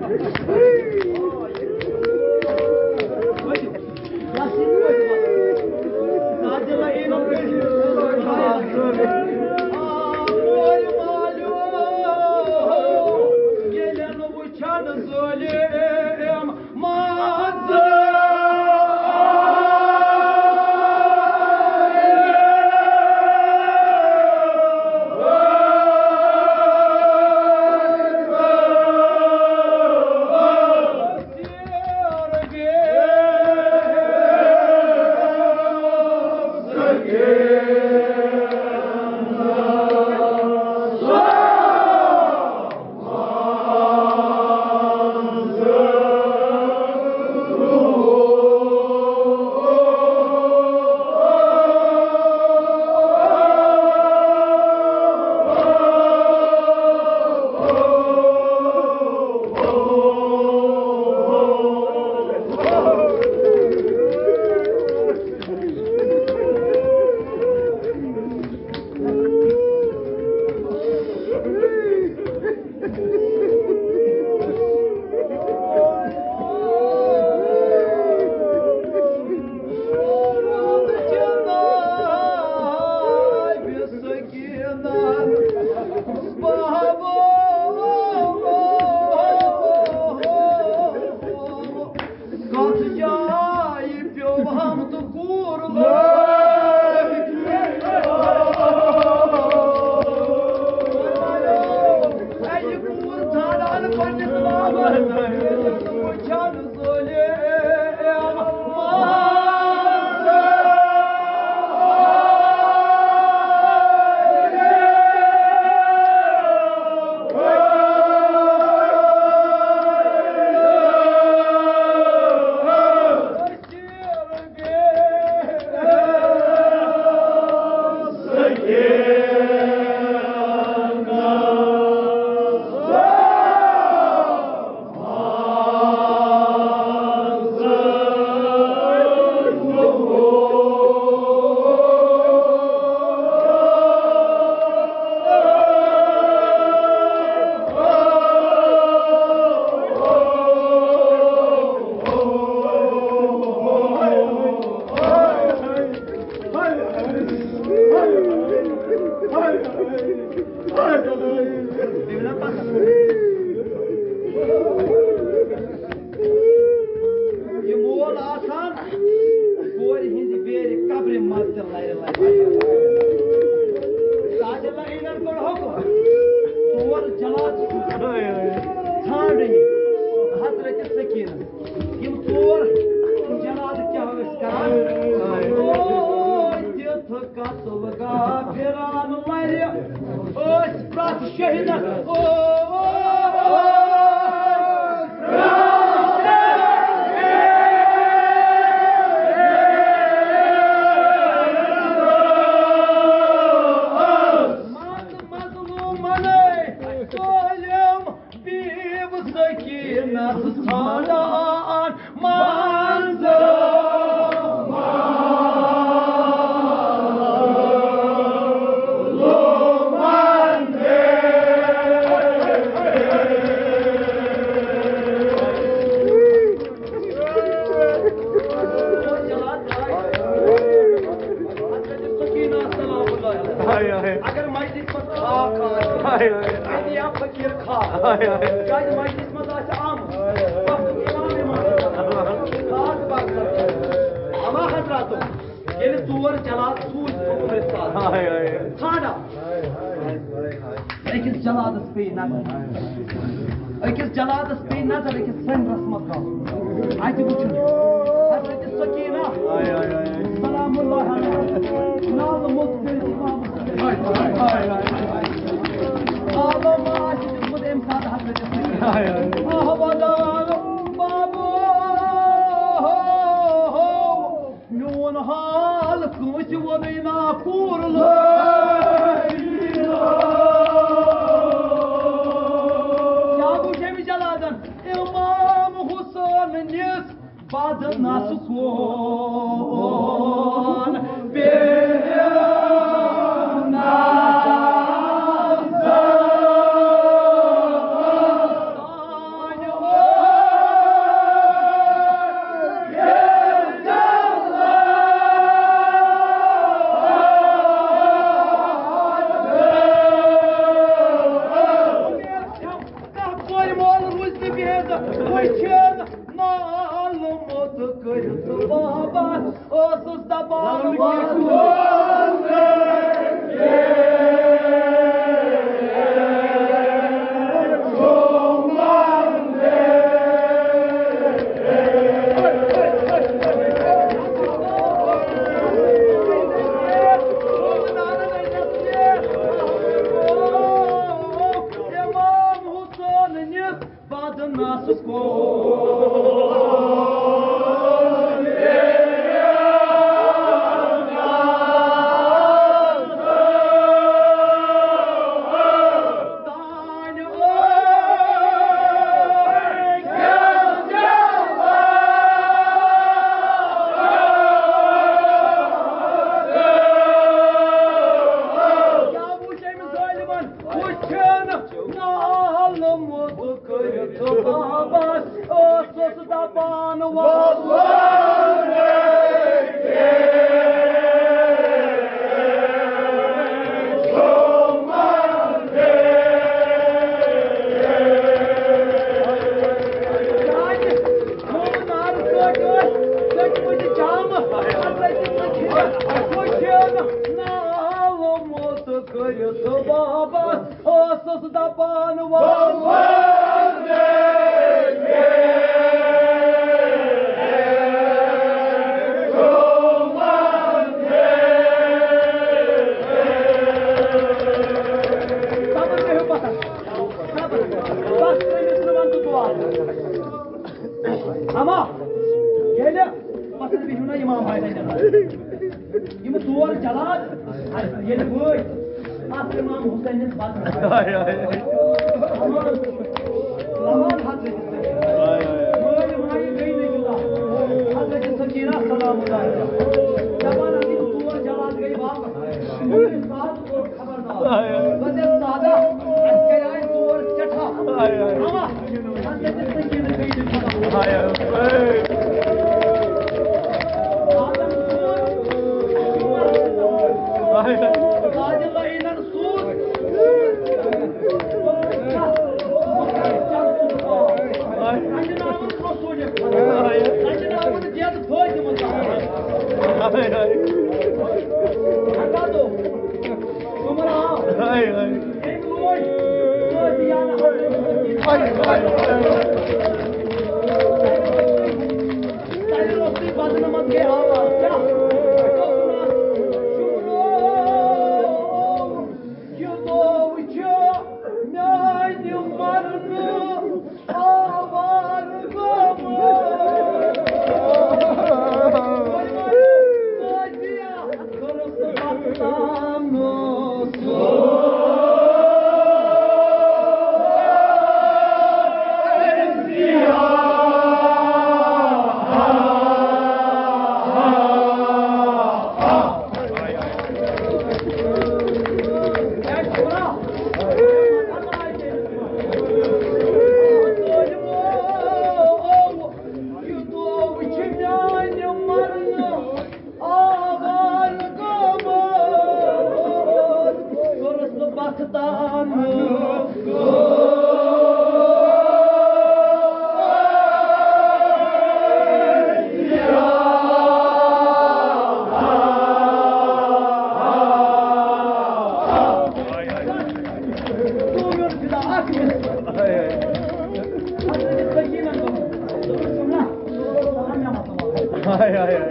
نازِلہ ایٖنو کٔرِتھ۔ آ، مورِ مالیو، ییٚلٮ۪ن وٕچھن ظٲلِم ژھانٛڈان منٛزٕ۔ ہاے، ہاے۔ اگر مجلس منٛز خاک آسہِ، ہاے، ہاے۔ اَتہِ یا فقیٖر خاک۔ ہاے، ہاے۔ کیٛازِ مجلس منٛز آسہِ آمُت۔ وقتُک اِمام اِمام۔ خاک باغ۔ اما حضراتو، ییٚلہِ ژور جلاد سوٗزۍ حُکُم رِسالت۔ ہاے، ہاے۔ ژھانٛڈا۔ أکِس جلادس پیٚیہِ نظر۔ أکِس جلادس پیٚیہِ نظر، أکِس سنٛدرس منٛز گژھُن۔ اَتہِ وٕچھُن۔ حضرت سکینہ۔ سلام اللہ علیہا۔ نالہٕ موٚت کٔرِتھ اِمامس۔ آلو ما آسہِ دیُتمُت اَمہِ ساتہٕ حضرت سکینہ۔ آہ ودان بابو۔ میون حال کٲنٛسہِ ووٚنُے نا پوٗرٕ۔ کیٛاہ وٕچھ أمِس جلادن؟ اِمام حُسین نِس بدنس کُن پیٚیہِ نظر۔ کانٛہہ کورِ مول روٗزِ نہٕ بِہِتھ، وٕچھِن نالہٕ موٚت کٔرِتھ بابا۔ ٲسٕس دَپان وَلہٕ۔ اِمام حُسین نِس بدنس کُن۔ کیٛاہ وٕچھ أمۍ ظٲلمن؟ وٕچھُن نالہٕ موٚت کٔرِتھ بابا۔ اوسُس دَپان وَلہٕ۔ کیٛازِ؟ مومہٕ نارٕ سۭتۍ ٲسۍ ژٔٹمٕتۍ جامہٕ۔ حضرت سکینہ وٕچھُن نالہٕ موٚت کٔرِتھ بابا۔ اوسُس دَپان وَلہٕ۔ صبر کٔرِو پَتھر۔ صبر۔ بس ترٛٲوِو ژٕ وَن تہٕ دُعا۔ اما ییٚلہِ پَتھر بِہِو نہ اِمام حسین۔ یِم ژور جلاد ییٚلہِ وٲتۍ اَتھ اِمام حُسینَس بدنس۔ ہاے، ہاے۔ اَمان، اَمان حضرت سکینہ۔ ہاے، ہاے۔ مٲلۍ ماجہِ گٔے نہٕ جُدا۔ حضرت سکینہ سلام اللہ علیہا۔ دَپان ٲسۍ یِم ژور جلاد گٔے واپس۔ یِمَن ساتھ کوٚر خبردار۔ ہاے، ہاے۔ بہٕ دِمہٕ سادہ، اَسہِ کَرِ آے ژور سٮ۪ٹھاہ۔ ہاے، ہاے۔ اَما حضرت سکینہ گٔے نہٕ جُدا۔ ہاے، ہاے۔ تَلہِ روٚستُے بدنہٕ منٛز گٔے آواز، کیٛاہ؟ دوٚپنَس، شُکرو، یہِ گوٚو چھُ میٛانہِ مرنہٕ آوارٕ گوٚمُت۔ قٲضیا کٔرٕس بَدنام نہٕ سُہ۔ ہاے، ہاے، ہاے۔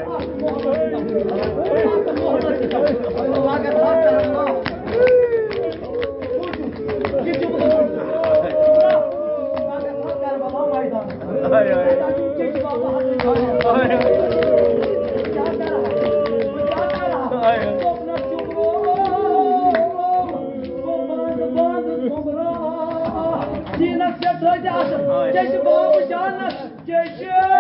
ہاے، ہاے۔ ہاے، ہاے۔ ہاے، ہاے۔